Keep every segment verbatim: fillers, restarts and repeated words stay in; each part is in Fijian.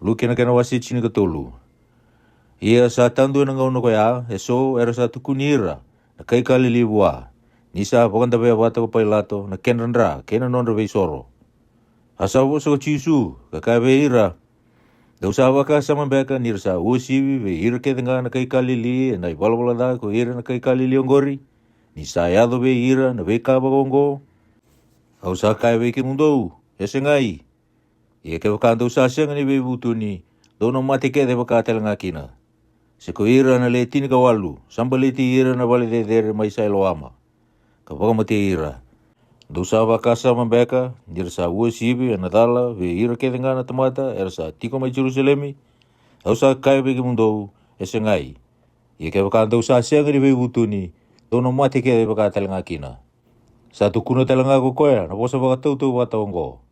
Luke na kena wase tinikatolu. Ia sa tadu ena gauna ko ya eso era sa tukuni ira na kai Kalili vua, ni sa vakadavea vata ko Pailato na kedra dra kei na nodra veisoro. A sa vosa ko Jisu, ka kaya vei ira, Dou sa vakasama beka ni ra sa uasivi vei ira kece ga na kai Kalili ena ivalavala ca ko ira na kai Kalili oqori, ni sa yaco vei ira na veika vakaoqo? Au sa kaya vei kemudou, e segai. Ia kevaka dou sa sega ni veivutuni, dou na mate kece vaka tale ga kina. Se ko ira na le tinikawalu sa baleti ira na vale cecere mai Sailoama, ka vakamatei ira. Dou sa vakasama beka ni ra sa uasivi ena cala vei ira kece ga na tamata era sa tiko mai Jerusalemi? Au sa kaya vei kemudou, e segai. Ia kevaka dou sa sega ni veivutuni, dou na mate kece vaka tale ga kina. Sa tukuna tale ga ko koya na vosa vakatautauvata oqo.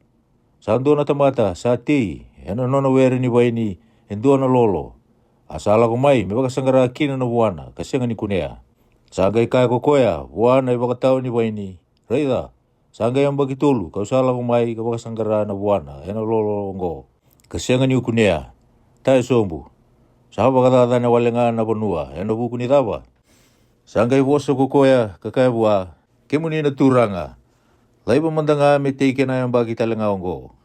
Sa dua na tamata sa tei ena nona were ni vaini e dua na lolo. A sa lako mai me vakasaqara kina na vuana ka sega ni kunea. Sa qai kaya ko koya vua na ivakatawa ni vaini, raica, sa qai yabaki tolu kau sa lako mai ka vakasaqara na vuana ena lolo oqo, ka sega niu kunea. Ta e sobu. Sa vakacacana wale ga na vanua ena vuku ni cava? Sa qai vosa ko koya ka kaya vua, kemuni na turaga, laiva mada ga me tei kena yabaki tale ga oqo,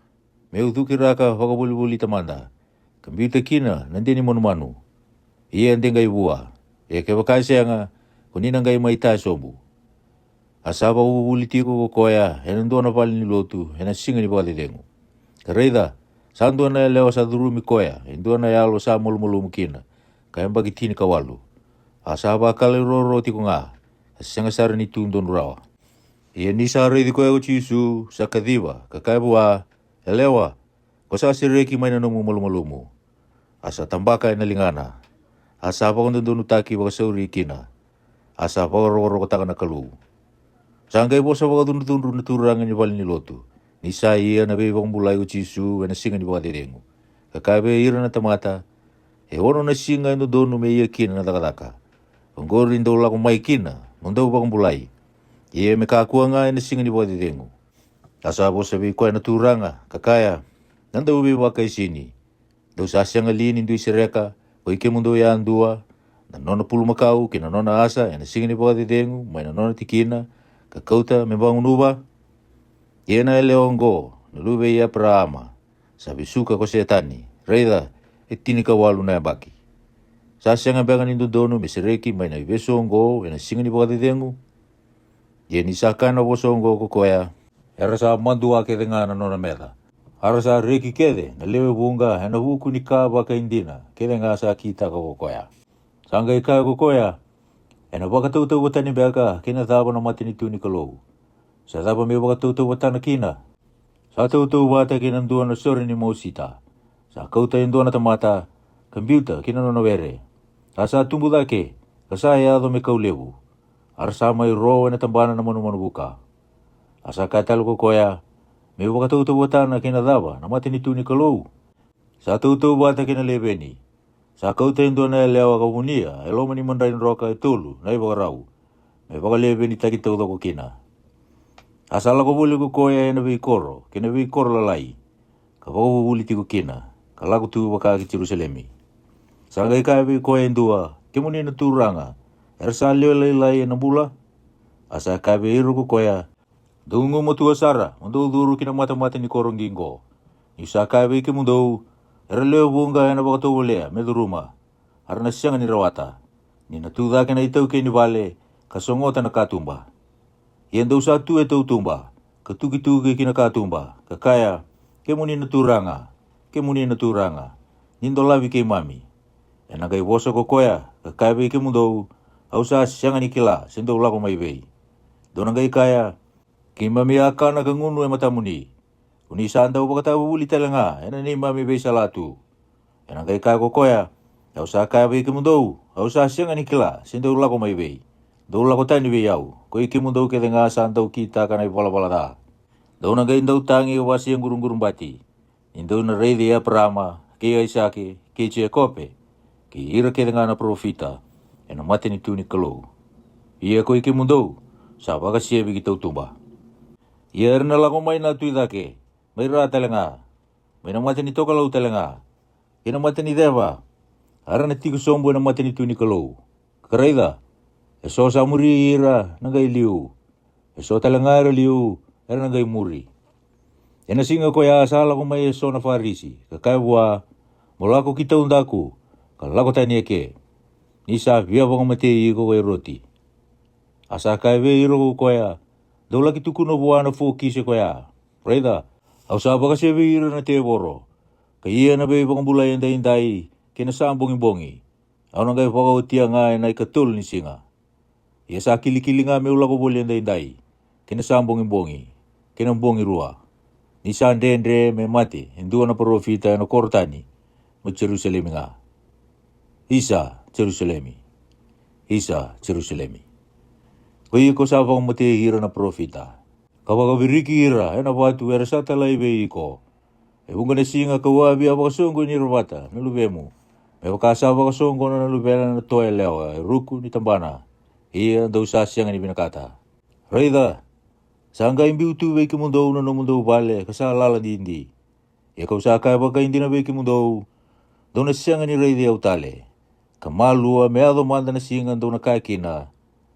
meu cukiraka vakavolivolita mada, ka biuta kina na de ni manumanu. Ia de qai vua. Ia kevaka e sega, ko ni na qai mai ta e sobu. A sa vakavuvuli tiko ko koya ena dua na vale ni lotu ena siga ni vakacecegu. Ka raica, sa dua na yalewa sa curumi koya e dua na yalo sa malumalumu kina, ka yabaki tinikawalu. A sa vakalairoiro tiko ga, ka sega sara ni tu donu rawa. Ia ni sa raici koya ko Jisu, sa kaciva ka kaya vua, yalewa, ko sa sereki mai na nomu malumalumu. A sa tabaka ena ligana. A sa vakadodonutaki vakasauri kina. A sa vakarokorokotaka na Kalou. Sa qai vosa vakacudrucudru na turaga ni vale ni lotu, ni sa ia na veivakabulai ko Jisu ena siga ni vakacecegu, ka kaya vei ira na tamata, e ono na siga e dodonu me ia kina na cakacaka. Oqori dou lako mai kina mo dou vakabulai. Ia me kakua ga ena siga ni vakacecegu. A sa vosa vei koya na turaga ka kaya, na dauveivakaisini, dou sa sega li ni dui sereka, ko i kemudou yadua, na nona pulumakau kei na nona asa ena siga ni vakacecegu mai na nona tikina, ka kauta me bagunuva? Ia na yalewa oqo, na luve i Eparaama, sa vesuka ko Setani, raica, e tinikawalu na yabaki. Sa sega beka ni dodonu me sereki mai na ivesu oqo ena siga ni vakacecegu? Ia ni sa kaya na vosa oqo ko koya, era sa madua kece ga na nona meca. A ra sa reki kece na lewe vuqa ena vuku ni ka vakaidina kece ga sa kitaka ko koya. Sa qai kaya ko koya, ena vakatautauvatani beka kei na cava na matanitu ni Kalou? Se cava meu vakatautauvatana kina? Sa tautauvata kei na dua na sore ni mosita. Sa kauta e dua na tamata, ka biuta ki na nona were. A sa tubu cake, ka sa yaco me kau levu. A ra sa mai ro ena tabana na manumanu vuka. A sa kaya tale ko koya, meu vakatautauvatana kei na cava na matanitu ni Kalou? Sa tautauvata kei na leveni. Sa kauta e dua na yalewa ka vunia e loma ni madrai droka e tolu na ivakarau, me vakalevenitaki taucoko kina. A sa lako voli ko koya ena veikoro kei na veikoro lalai, ka vakavuvuli tiko kina, ka lako tu vaka ki Jerusalemi. Sa qai kaya vei koya e dua, kemuni na turaga, era sa lewe lailai ena bula? A sa kaya vei ira ko koya, dou gumatua sara mo dou curu ki na matamata ni koro qiqo. Niu sa kaya vei kemudou, era lewe vuqa ena vakatovolea me curuma, a ra na sega ni rawata. Ni na tu cake na itaukei ni vale, ka sogota na katuba. Ia dou sa tu e tautuba, ka tukituki ki na katuba, ka kaya, kemuni na turaga, kemuni na turaga, ni dolavi keimami. Ena qai vosa ko koya, ka kaya vei kemudou, au sa sega ni kila se dou lako mai vei. Dou na qai kaya, keimami a kana ka gunu e matamuni. Ko ni sa dau vakatavuvuli tale ga ena neimami veisalatu. Ena qai kaya ko koya, au sa kaya vei kemudou, au sa sega ni kila se dou lako mai vei. Dou lako tani vei au, ko i kemudou kece ga sa dau kitaka na ivalavala ca. Dou na qai dau tagi ka vakasigurugurubati. Ni dou na raici Eparaama, kei Aisake, kei Jekope, kei ira kece ga na parofita, ena matanitu ni Kalou. Ia ko i kemudou, sa vakasevi ki tautuba. Ia era na lako mai na tu i cake, mai ra tale ga, mai na mata ni tokalau tale ga, kei na mata ni ceva, a ra na tiko sobu e na matanitu ni Kalou. Ka raica, e so sa muri ira na qai liu, e so tale ga era liu era na qai muri. E na siga ko ya sa lako mai e so na Farisi, ka kaya vua, Mo lako ki taudaku, ka lako tani eke, ni sa via vakamatei iko ko Eroti. A sa kaya vei ira ko koya, Dou laki tukuna vua na fokisi ko ya, Raica, au sa vakasevi ira na tevoro, ka ia na veivakabulai edaidai kei na sa bogibogi, au na qai vakaotia ga e na ikatolu ni siga. Ia sa kilikili ga me'u lako voli edaidai, kei na sa bogibogi, kei na bogi rua, ni sa dredre me mate e dua na parofita e na koro tani, mai Jerusalemi ga. Isa Jerusalemi, isa Jerusalemi, ko iko sa vakamatei ira na parofita, ka vakaviriki ira e na vatu era sa talai vei iko. E vuqa na siga ka'u a via vakasoqoni ira vata na luvemu, me vaka sa vakasoqona na luvena na toa yalewa e ruku ni tabana, ia dou sa sega ni vinakata. Raica, sa qai biu tu vei kemudou na nomudou vale ka sa lala didi. Ia ka'u sa kaya vakaidina vei kemudou, dou na sega ni raici au tale. Ka malua me yaco mada na siga dou na kaya kina,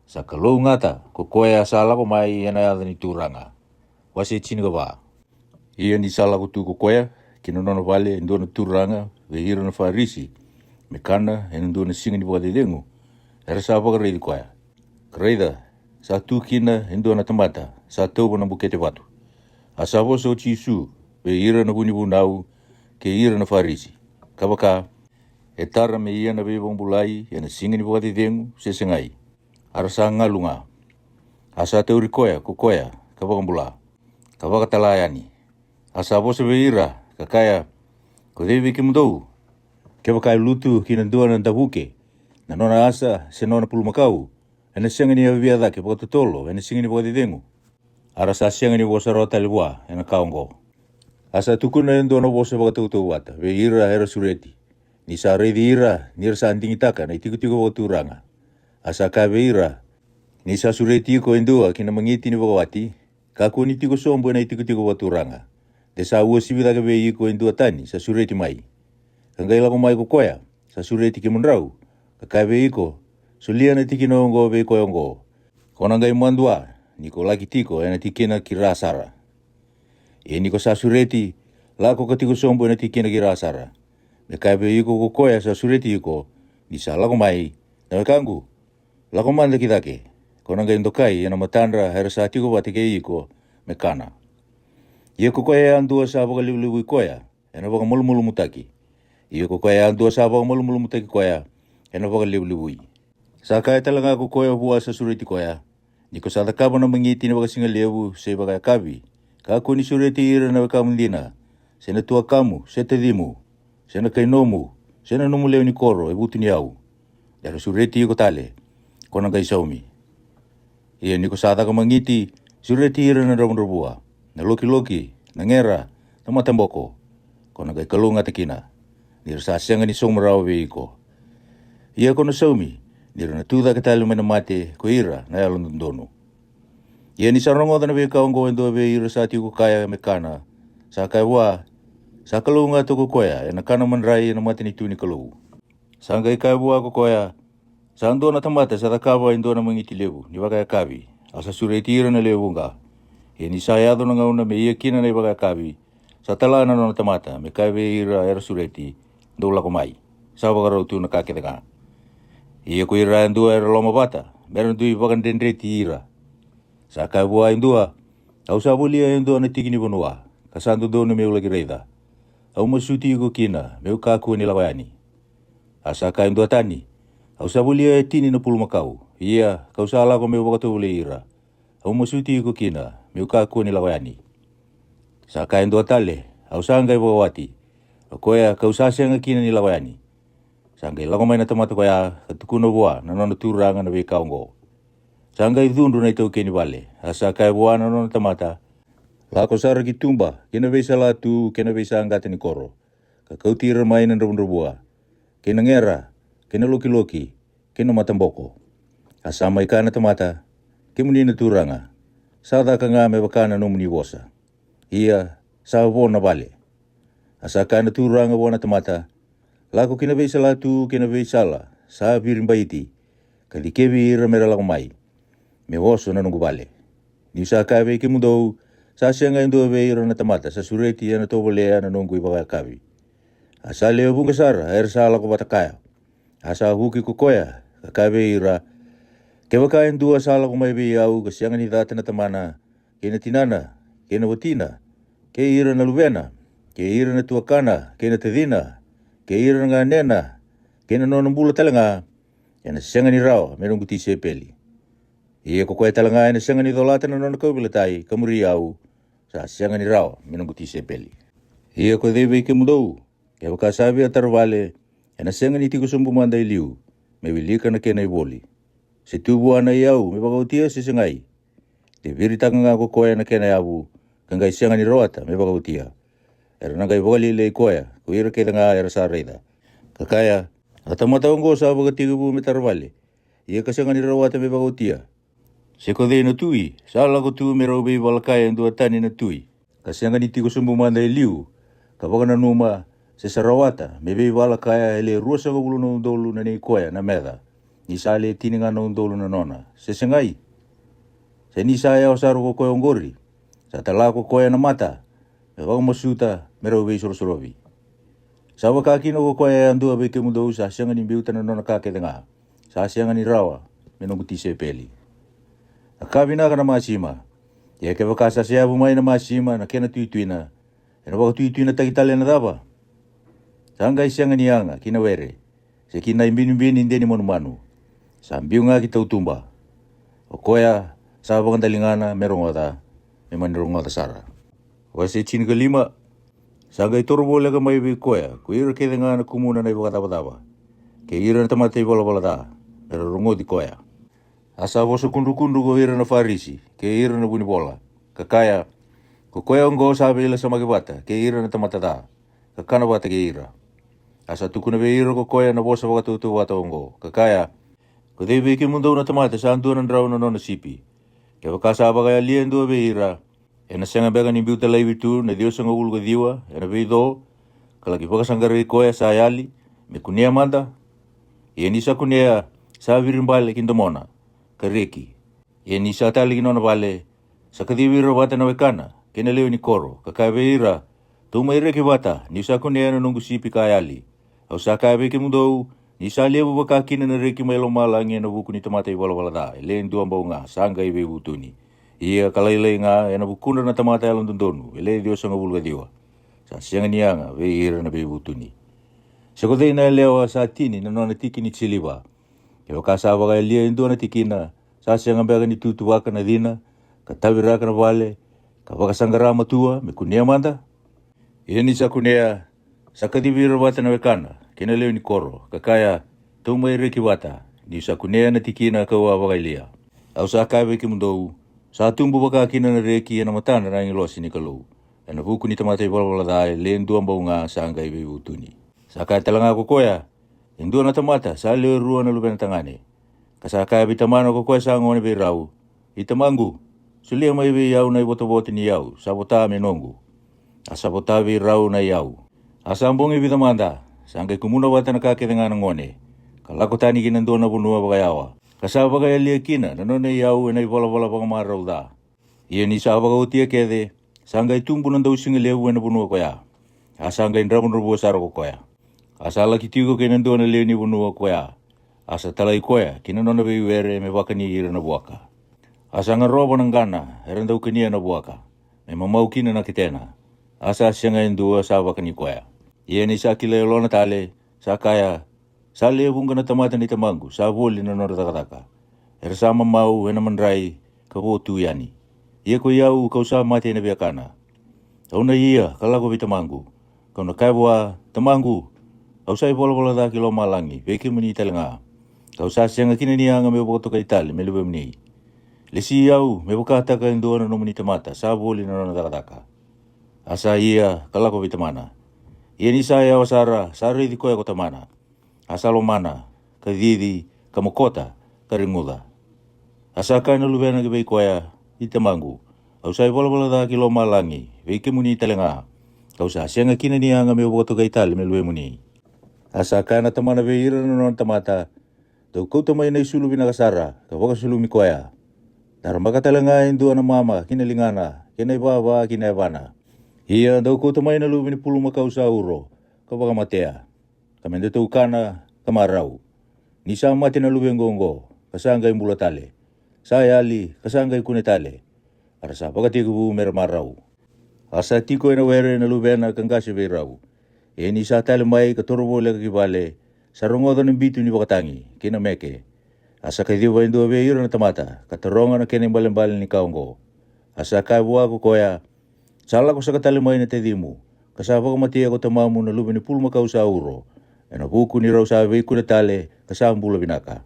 Sa kalougata ko koya sa lako mai e na yaca ni Turaga. Wase tinikava. Ia ni sa lako tu ko koya ki na nona vale e dua na turaga vei ira na Farisi, me kana e na dua na siga ni vakacecegu, era sa vakaraici koya. Ka raica, sa tu kina e dua na tamata sa tauva na bukete vatu. A sa vosa o Jisu vei ira na vunivunau kei ira na Farisi, ka vaka, E tara me ia na veivakabulai e na siga ni vakacecegu se segai? A ra sa galu ga. A sa tauri koya ko koya ka vakabula, ka vakatala yani. A sa vosa vei ira, ka kaya, Ko cei vei kemudou, kevaka e lutu ki na dua na davuke na nona asa se nona pulumakau, e na sega ni yavia cake vakatotolo e na siga ni vakacecegu? A ra sa sega ni vosa rawa tale vua e na ka oqo. A sa tukuna e dua na vosa vakatautauvata vei ira era sureti, ni sa raici ira ni ra sa digitaka na itikotiko vakaturaga. A sa kaya vei ira, Ni sa sureti iko e dua ki na magiti ni vakawati, kakua ni tiko sobu e na itikotiko vakaturaga, de sa uasivi cake vei iko e dua tani sa sureti mai. Ka qai lako mai ko koya sa sureti kemudrau, ka kaya vei iko, Solia na tikina oqo vei koya oqo, ko na qai madua ni ko laki tiko e na tikina ki ra sara. Ia ni ko sa sureti, lako ka tiko sobu e na tikina ki ra sara, me kaya vei iko ko koya sa sureti iko, ni sa lako mai, Na wekaqu, lako mada ki cake, ko na qai dokai e na matadra era sa tiko vata kei iko me kana. Ia ko koya yadua sa vakalevulevui koya, e na vakamalumalumutaki. Ia ko koya yadua sa vakamalumalumutaki koya, e na vakalevulevui. Sa kaya tale ga ko koya vua sa sureti koya, Ni ko sa cakava na magiti ni vakasigalevu se vakayakavi, kakua ni sureti ira na wekamu dina, se na tuakamu se tacimu, se na kainomu, se na nomu lewe ni koro e vutuniyau, era sureti iko tale, ko na qai saumi. Ia ni ko sa caka magiti, sureti ira na dravudravua, na lokiloki, na gera, na mataboko, ko na qai kalougata kina, ni ra sa sega ni sauma rawa vei iko. Ia ko na saumi, ni ra na tu cake tale mai na mate ko ira na yalododonu. Ia ni sa rogoca na veika oqo e dua vei ira sa tiko kaya me kana, sa kaya vua, Sa kalougata ko koya e na kana madrai e na matanitu ni Kalou. Sa qai kaya vua ko koya, Sa dua na tamata sa cakava e dua na magiti levu ni vakayakavi, a sa sureti ira na lewe vuqa. Ia ni sa yaco na gauna me ia kina na ivakayakavi, sa tala na nona tamata me kaya vei ira era sureti, Dou lako mai, sa vakarau tu na ka kece ga. Ia ko ira yadua era lomavata me ra dui vakadredreti ira. Sa kaya vua e dua, Au sa volia e dua na tiki ni vanua, ka sa dodonu me'u laki raica. Au masuti iko kina me'u kakua ni lako yani. A sa kaya e dua tani, Au sa volia e tini na pulumakau, ia ka'u sa lako me'u vakatovolei ira. Au masuti iko kina me'u kakua ni lako yani. Sa kaya e dua tale, Au sa qai vakawati, o koya ka'u sa sega kina ni lako yani. Sa qai lako mai na tamata koya ka tukuna vua na nona turaga na veika oqo. Sa qai cudru na itaukei ni vale, a sa kaya vua na nona tamata, Lako sara ki tuba kei na veisalatu kei na veisaqata ni koro, ka kauti ira mai na dravudravua, kei na gera, kei na lokiloki, kei na mataboko. A sa mai kaya na tamata, Kemuni na turaga, sa caka ga me vaka na nomuni vosa. Ia sa vo na vale. A sa kaya na turaga vua na tamata, Lako ki na veisalatu kei na veisala sa viribaiti, ka dikevi ira me ra lako mai, me oso na noqu vale. Ni'u sa kaya vei kemudou, sa sega e dua vei ira na tamata sa sureti e na tovolea na noqu ivakayakavi. A sa lewe vuqa sara era sa lako vata kaya. A sa vuki ko koya, ka kaya vei ira, kevaka e dua sa lako mai vei au ka sega ni cata na tamana, kei na tinana, kei na watina, kei ira na luvena, kei ira na tuakana, kei na tacina, kei ira na ganena, kei na nona bula tale ga, ena sega ni rawa me noqu tisaipeli. Ia ko koya tale ga ena sega ni colata na nona kauveilatai ka muri au, sa sega ni rawa me noqu tisaipeli. Ia ko cei vei kemudou, kevaka sa via tara vale, ena sega ni tiko sobu mada e liu me wilika na kena ivoli, se tu vua na iyau me vakaotia se segai? De viritaka ga ko koya na kena yavu, ka qai sega ni rawata me vakaotia. Era na qai vakalialiai koya ko ira kece ga era sa raica, ka kaya, a tamata oqo sa vakatekivu me tara vale, ia ka sega ni rawata me vakaotia. Se ko cei na tui sa lako tu me rau veivala kaya e dua tani na tui, ka sega ni tiko sobu mada e liu, ka vakananuma se sa rawata me veivala kaya e le ruasagavulu na udolu na nei koya na meca, ni sa le tini ga na udolu na nona, se segai? Se ni sa yawa sara ko koya oqori, sa tala ko koya na mata me vakamasuta me rau veisorosorovi. Sa vaka kina ko koya yadua vei kemudou sa sega ni biuta na nona ka kece ga, sa sega ni rawa me noqu tisaipeli. A ka vinaka na masima. Ia kevaka sa seavu mai na masima na kena tuituina, ena vakatuituinataki tale na cava? Sa qai sega ni yaga ki na were, se ki na ibinibini de ni manumanu, sa biu ga ki tautuba. O koya sa vakadaligana me rogoca, me mani rogoca sara. Wase tinikalima. Sa qai toro voleka mai vei koya ko ira kece ga na kumuna na ivakacavacava, kei ira na tamata ivalavala ca, me ra rogoci koya. A sa vosa kudrukudru ko ira na Farisi kei ira na vunivola, ka kaya, ko koya oqo sa veilasamaki vata kei ira na tamata ca, ka kana vata kei ira. A sa tukuna vei ira ko koya na vosa vakatautauvata oqo, ka kaya, ko cei vei kemudou na tamata sa dua na drau na nona sipi, kevaka sa vakayalia e dua vei ira, ena sega beka ni biuta laivi tu na ciwasagavulu ka ciwa ena veico, ka laki vakasaqarai koya sa yali, me kunea mada? Ia ni sa kunea, sa viribale ki domona, ka reki. Ia ni sa tale ki nona vale, sa kacivi ira vata na wekana kei na lewe ni koro, ka kaya vei ira, tou mai reki vata, ni'u sa kunea na noqu sipi ka yali. Au sa kaya vei kemudou, ni sa levu vaka kina na reki mai lomalagi ena vuku ni tamata ivalavala ca e le dua bau ga sa qai veivutuni, ia ka lailai ga ena vukudra na tamata yalododonu e le ciwasagavulu ka ciwa, sa sega ni yaga vei ira na veivutuni. Se ko cei na yalewa sa tini na nona tiki ni siliva, kevaka sa vakayalia e dua na tikina, sa sega beka ni tutuvaka na cina, ka taviraka na vale, ka vakasaqara matua me kunea mada? Ia ni sa kunea, sa kacivi ira vata na wekana kei na lewe ni koro, ka kaya, tou mai reki vata, ni'u sa kunea na tikina ka'u a vakayalia. Au sa kaya vei kemudou, sa tubu vaka kina na reki ena matadra na agilosi ni Kalou, ena vuku ni tamata ivalavala ca e le dua bau ga sa qai veivutuni. Sa kaya tale ga ko koya, e dua na tamata sa lewe rua na luvena tagane, ka sa kaya vei tamana ko koya sa gone vei rau, i tamaqu, solia mai vei au na ivotavota ni yau sa vota me noqu. A sa vota vei rau na iyau. A sa bogi vica mada, sa qai kumuna vata na ka kece ga na gone, ka lako tani ki na dua na vanua vakayawa, ka sa vakayalia kina na nona iyau ena ivalavala vakamarau ca. Ia ni sa vakaotia kece, sa qai tubu na dausiga levu ena vanua koya. A sa qai dravudravua sara ko koya. A sa laki tiko kei na dua na lewe ni vanua koya. A sa talai koya ki na nona veiwere me vakani ira na vuaka. A sa garova na qana era daukania na vuaka, me mamau kina na ketena. A sa sega e dua sa vakani koya. Ia ni sa kila yalona tale, sa kaya, sa lewe vuqa na tamata nei tamaqu sa voli na nodra cakacaka. Era sa mamau ena madrai, ka vo tu yani. Ia ko i au ka'u sa mate ena viakana. Au na ia ka lako vei tamaqu, ka'u na kaya vua, tamaqu, au sa ivalavala ca ki lomalagi vei kemuni tale ga. Ka'u sa sega kina ni yaga me'u vakatokai tale me luvemuni. Lesi au me vakataka e dua na nomuni tamata sa voli na nona cakacaka. A sa ia ka lako vei tamana. Ia ni sa yawa sara, sa raici koya ko tamana. A sa lomana, ka cici, ka mokota, ka reguca. A sa kaya na luvena ki vei koya, i tamaqu, au sa ivalavala ca ki lomalagi vei kemuni tale ga. Ka'u sa sega kina ni yaga me'u vakatokai tale me luvemuni. A sa kaya na tamana vei ira na nona tamata, Dou kauta mai na isulu vinaka sara, ka vakasulumi koya. Da rabaka tale ga e dua na mama ki na ligana, kei na ivava ki na yavana. Ia dou kauta mai na luve ni pulumakau sa uro, ka vakamatea, ka me datou kana ka marau. Ni sa mate na luvequ oqo, ka sa qai bula tale, sa yali ka sa qai kune tale, a ra sa vakatekivu me ra marau. A sa tiko e na were na luvena ka qase vei rau. E ni sa tale mai ka toro voleka ki vale, sa rogoca na bitu ni vakatagi kei na meke. A sa kaciva e dua vei ira na tamata ka taroga na kena ibalebale ni ka oqo. A sa kaya vua ko koya, Sa lako saka tale mai na tacimu, ka sa vakamatea ko tamamu na luve ni pulumakau sa uro, e na vuku ni rau sa veikune tale ka sa bula vinaka.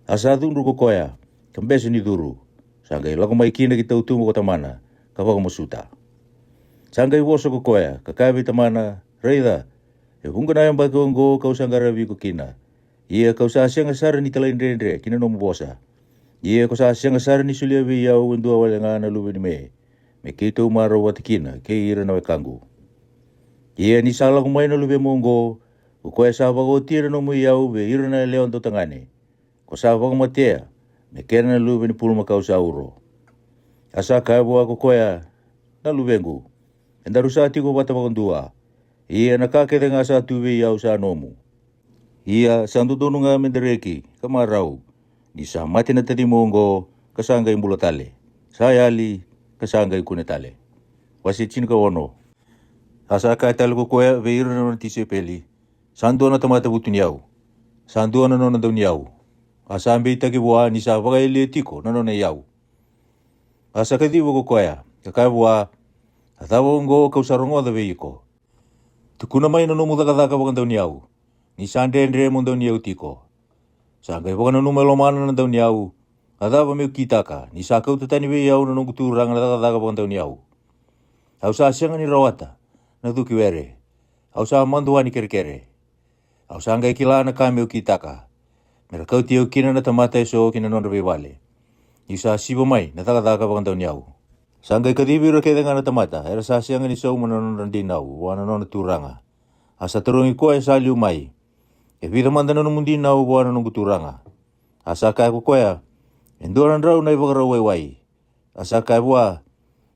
A sa cudru ko koya, ka bese ni curu, sa qai lako mai kina ki tautuba ko tamana, ka vakamasuta. Sa qai vosa ko koya ka kaya vei tamana, Raica, e vuqa na yabaki oqo kau sa qaravi iko kina, ia kau sa sega sara ni talaidredre ki na nomu vosa. Ia ko sa sega sara ni solia vei au e dua wale ga na luve ni me, me keitou marau vata kina kei ira na wekaqu. Ia ni sa lako mai na luvemu oqo, ko koya sa vakaotia na nomu iyau vei ira na yalewa dautagane, ko sa vakamatea me kena na luve ni pulumakau sa uro. A sa kaya vua ko koya, Na luvequ, edaru sa tiko vata vakadua, ia na ka kece ga sa tu vei au sa nomu. Ia sa dodonu ga me da reki ka marau, ni sa mate na tacimu oqo, ka sa qai bula tale, sa yali ka sa qai kune tale. Wase tinikaono. A sa kaya tale ko koya vei ira na nona tisaipeli, Sa dua na tamata vutuniyau, sa dua na nona dauniyau. A sa beitaki vua ni sa vakayalia tiko na nona iyau. A sa kaciva ko koya, ka kaya vua, A cava oqo kau sa rogoca vei iko? Tukuna mai na nomu cakacaka vakadauniyau, ni sa dredre mo dauniyau tiko. Sa qai vakananuma e lomana na dauniyau, A cava meu kitaka, ni sa kauta tani vei au na noqu turaga na cakacaka vakadauniyau? Au sa sega ni rawata na cuki were, au sa madua ni kerekere. Au sa qai kila na ka meu kitaka, me ra kauti au kina na tamata eso ki na nodra veivale. Niu sa siva mai na cakacaka vakadauniyau. Sa qai kacivi ira kece ga na tamata era sa sega ni sauma na nodra dinau vua na nona turaga. A sa tarogi koya sa liu mai, E vica mada na nomu dinau vua na noqu turaga? A sa kaya ko koya, E dua na drau na ivakarau waiwai. A sa kaya vua,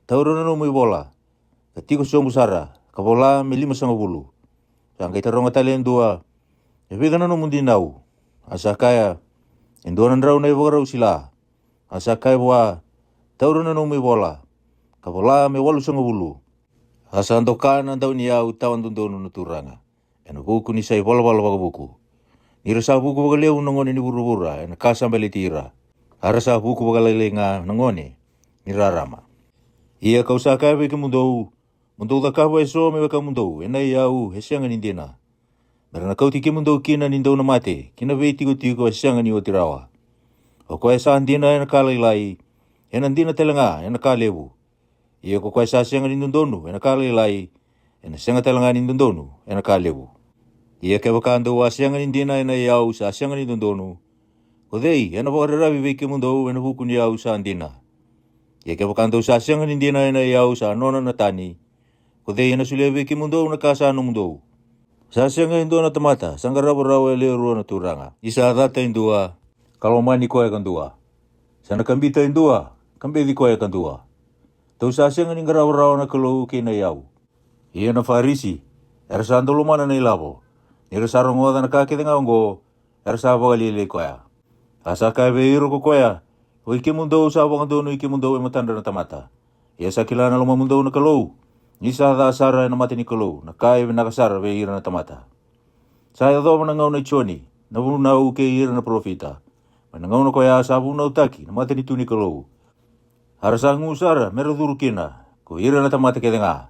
Taura na nomu ivola, ka tiko sobu sara, ka vola me limasagavulu. Sa qai taroga tale e dua, E vica na nomu dinau? A sa kaya, E dua na drau na ivakarau sila. A sa kaya vua, Taura na nomu ivola, ka vola me walusagavulu. A sa doka na dauniyau tawa dodonu na turaga, ena vuku ni sa ivalavala vakavuku. Ni ra sa vuku vakalevu na gone ni vuravura ena ka sa baleti ira, a ra sa vuku vakalailai ga na gone ni rarama. Ia kau sa kaya vei kemudou, mo dou cakava eso me wekamudou ena iyau e sega ni dina, me ra na kauti kemudou kina ni dou na mate ki na veitikotiko e sega ni oti rawa. O koya sa dina ena ka lailai, ena dina tale ga ena ka levu. Ia ko koya sa sega ni dodonu ena ka lailai, ena sega tale ga ni dodonu ena ka levu. Ia kevaka dou a sega ni dina ena iyau sa sega ni dodonu, ko cei ena vakararavi vei kemudou ena vuku ni yau sa dina? Ia kevaka dou sa sega ni dina ena iyau sa nona na tani, ko cei ena solia vei kemudou na ka sa nomudou? Sa sega e dua na tamata sa qarava rawa e lewe rua na turaga, ni sa cata e dua, ka lomani koya ka dua. Sa na kabita e dua, ka beci koya ka dua. Dou sa sega ni qarava rawa na Kalou kei na iyau. Ia na Farisi era sa dau lomana na ilavo, ni ra sa rogoca na ka kece ga oqo, era sa vakalialiai koya. A sa kaya vei ira ko koya, O i kemudou sa vakadonui kemudou e matadra na tamata, ia sa kila na lomamudou na Kalou, ni sa ca sara ena mata ni Kalou na ka e vinaka sara vei ira na tamata. Sa yacova na gauna i Joni na vunau kei ira na parofita, mai na gauna koya sa vunautaki na matanitu ni Kalou. A ra sa gu sara me ra curu kina ko ira na tamata kece ga,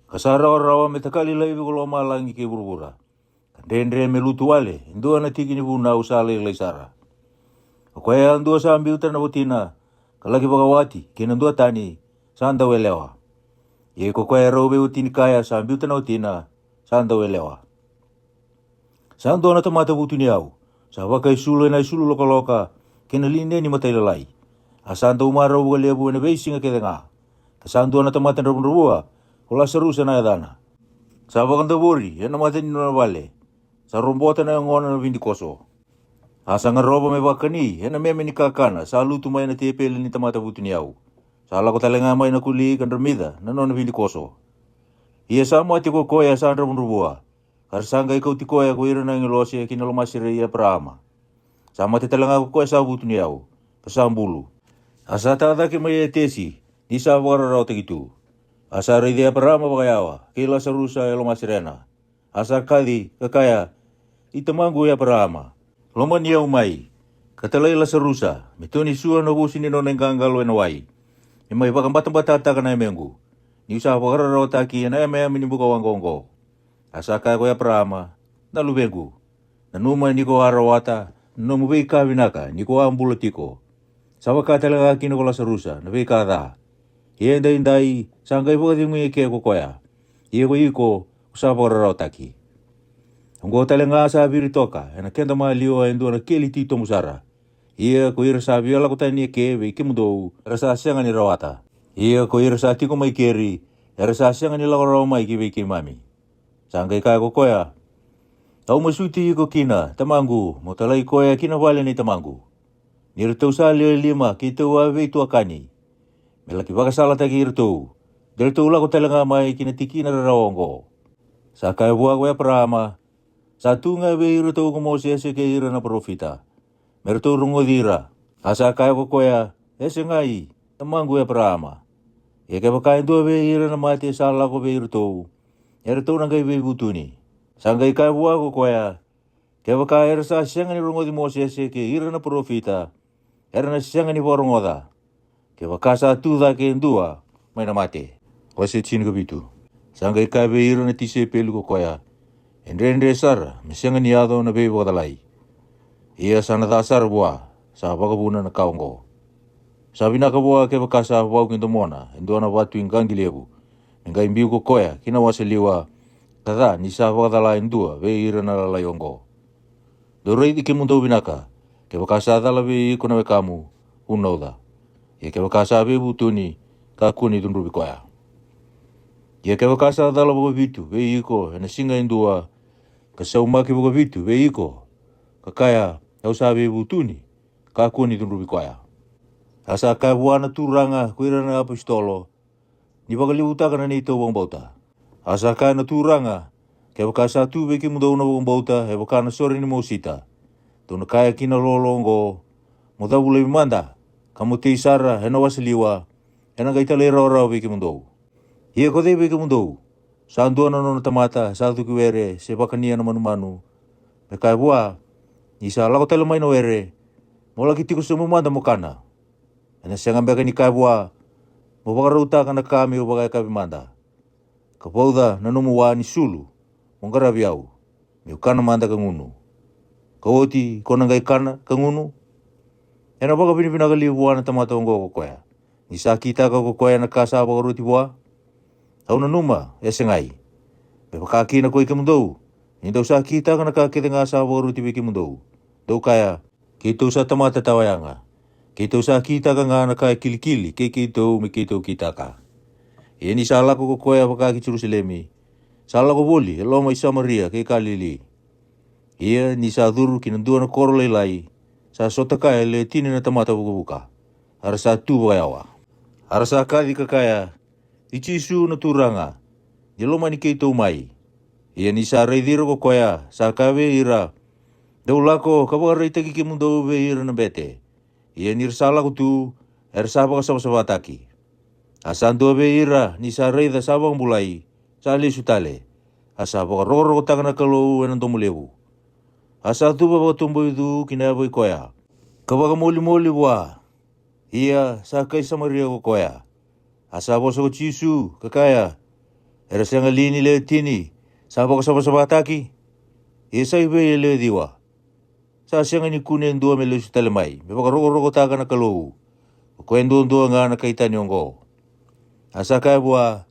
ka sa rawarawa me takali laivi ko lomalagi kei vuravura, ka dredre me lutu wale e dua na tiki ni vunau sa lailai sara. O koya yadua sa biuta na watina, ka laki vakawati kei na dua tani, sa dauyalewa. Ia ko koya e rau veiwatini kaya sa biuta na watina, sa dauyalewa. Sa dua na tamata vutuniyau, sa vakaisulu ena isulu lokaloka, kei na lineni matailalai. A sa dau marau vakalevu ena veisiga kece ga. Ka sa dua na tamata dravudravua, ko Lasarusa na yacana, sa vakadavori ena mata ni nona vale, sa robota na yagona na vidikoso. A sa garova me vakani ena meme ni kakana sa lutu mai na tepeli ni tamata vutuniyau. Sa lako tale ga mai na koli ka dramica na nona vidikoso. Ia sa mate ko koya sa dravudravua, ka ra sa qai kauti koya ko ira na agilose ki na lomaserei i Eparaama. Sa mate tale ga ko koya sa vutuniyau, ka sa bulu. A sa tacake mai Etesi, ni sa vakararawataki tu. A sa raici Eparaama vakayawa, kei Lasarusa e lomaserena. A sa kaci, ka kaya, I tamaqu Eparaama, lomani au mai, ka talai Lasarusa, me toni sua na vosi ni nona iqaqalo ena wai, me mai vakabatabatataka na yamequ, niu sa vakararawataki ena yameyame ni bukawaqa oqo. A sa kaya ko Eparaama, Na luvequ, nanuma ni ko a rawata na nomu veika vinaka ni ko a bula tiko. Sa vaka tale ga kina ko Lasarusa na veika ca. Ia edaidai sa qai vakacegui eke ko koya. Ia ko iko ko sa vakararawataki. Oqo tale ga sa viri toka ena keda maliwa e dua na keli titobu sara. Ia ko ira sa via lako tani eke vei kemudou era sa sega ni rawata. Ia ko ira sa tiko mai keri era sa sega ni lako rawa mai ki vei keimami. Sa qai kaya ko koya, Au masuti iko kina, tamaqu, mo talai koya ki na vale nei tamaqu. Ni ratou sa lewe lima keitou a veituakani, me laki vakasalataki iratou, de ratou lako tale ga mai ki na tikina rarawa oqo. Sa kaya vua ko Eparaama, Sa tu ga vei iratou ko Mosese kei ira na parofita, me ratou rogoci ira. A sa kaya ko koya, E segai, tamaqu Eparaama. Ia kevaka e dua vei ira na mate sa lako vei iratou, e ratou na qai veivutuni. Sa qai kaya vua ko koya, Kevaka era sa sega ni rogoci Mosese kei ira na parofita, era na sega ni vakarogoca, kevaka sa tu cake e dua mai na mate. Wase tinikavitu. Sa qai kaya vei ira na tisaipeli ko koya, E dredre sara me sega ni yaco na veivakacalai. Ia sa na ca sara vua sa vakavuna na ka oqo. Sa vinaka vua kevaka sa vau ki domona e dua na vatu i qaqi levu, me qai biu ko koya ki na wasa liwa, ka ca ni sa vakacala e dua vei ira na lalai oqo. Dou raici kemudou vinaka, kevaka sa cala vei iko na wekamu, vunauca. Ia kevaka sa veivutuni, kakua ni cudruvi koya. Ia kevaka sa cala vakavitu vei iko ena siga e dua, ka saumaki vakavitu vei iko, ka kaya, Au sa veivutuni, kakua ni cudruvi koya. A sa kaya vua na Turaga ko ira na apositolo, Ni vakalevutaka na neitou vakabauta. A sa kaya na Turaga, Kevaka sa tu vei kemudou na vakabauta e vaka na sore ni mosita, dou na kaya ki na lolo oqo, Mo cavu laivi mada, ka mo tei sara ena wasa liwa, ena qai talairawarawa vei kemudou. Ia ko cei vei kemudou, sa dua na nona tamata sa cuki were se vakania na manumanu, me kaya vua, Ni sa lako tale mai na were, mo laki tiko sobu mada mo kana? Ena sega beka ni kaya vua, Mo vakarautaka na ka meu vakayakavi mada, ka vauca na nomu wa ni sulu, mo qaravi au, meu kana mada ka gunu, ka oti ko na qai kana ka gunu? Ena vakavinavinaka li vua na tamata oqo ko koya, ni sa kitaka ko koya na ka sa vakaroti vua? Au nanuma, e segai. Me vaka kina koi kemudou, ni dou sa kitaka na ka kece ga sa vakaroti vei kemudou, dou kaya, Keitou sa tamata tawayaga. Keitou sa kitaka ga na ka e kilikili kei keitou me keitou kitaka. Ia ni sa lako ko koya vaka ki Jerusalemi, sa lako voli e loma i Samaria kei Kalili. Ia ni sa curu ki na dua na koro lailai, sa sota kaya e lewe tini na tamata vukavuka, a ra sa tu vakayawa. A ra sa kaci ka kaya, I Jisu na Turaga, ni lomani keitou mai. Ia ni sa raici ira ko koya, sa kaya vei ira, Dou lako ka vakaraitaki kemudou vei ira na bete. Ia ni ra sa lako tu, era sa vakasavasavataki. A sa dua vei ira ni sa raica sa vakabulai, sa lesu tale, a sa vakarokorokotaka na Kalou ena domo levu. A sa cuva vakatoboicu ki na yavai koya, ka vakamolimoli vua. Ia sa kai Samaria ko koya. A sa vosa ko Jisu, ka kaya, Era sega li ni lewe tini sa vakasavasavataki? Ia sa i vei e lewe ciwa? Sa sega ni kune e dua me lesu tale mai me vakarokorokotaka na Kalou, ko koya duadua ga na kai tani oqo. A sa kaya vua,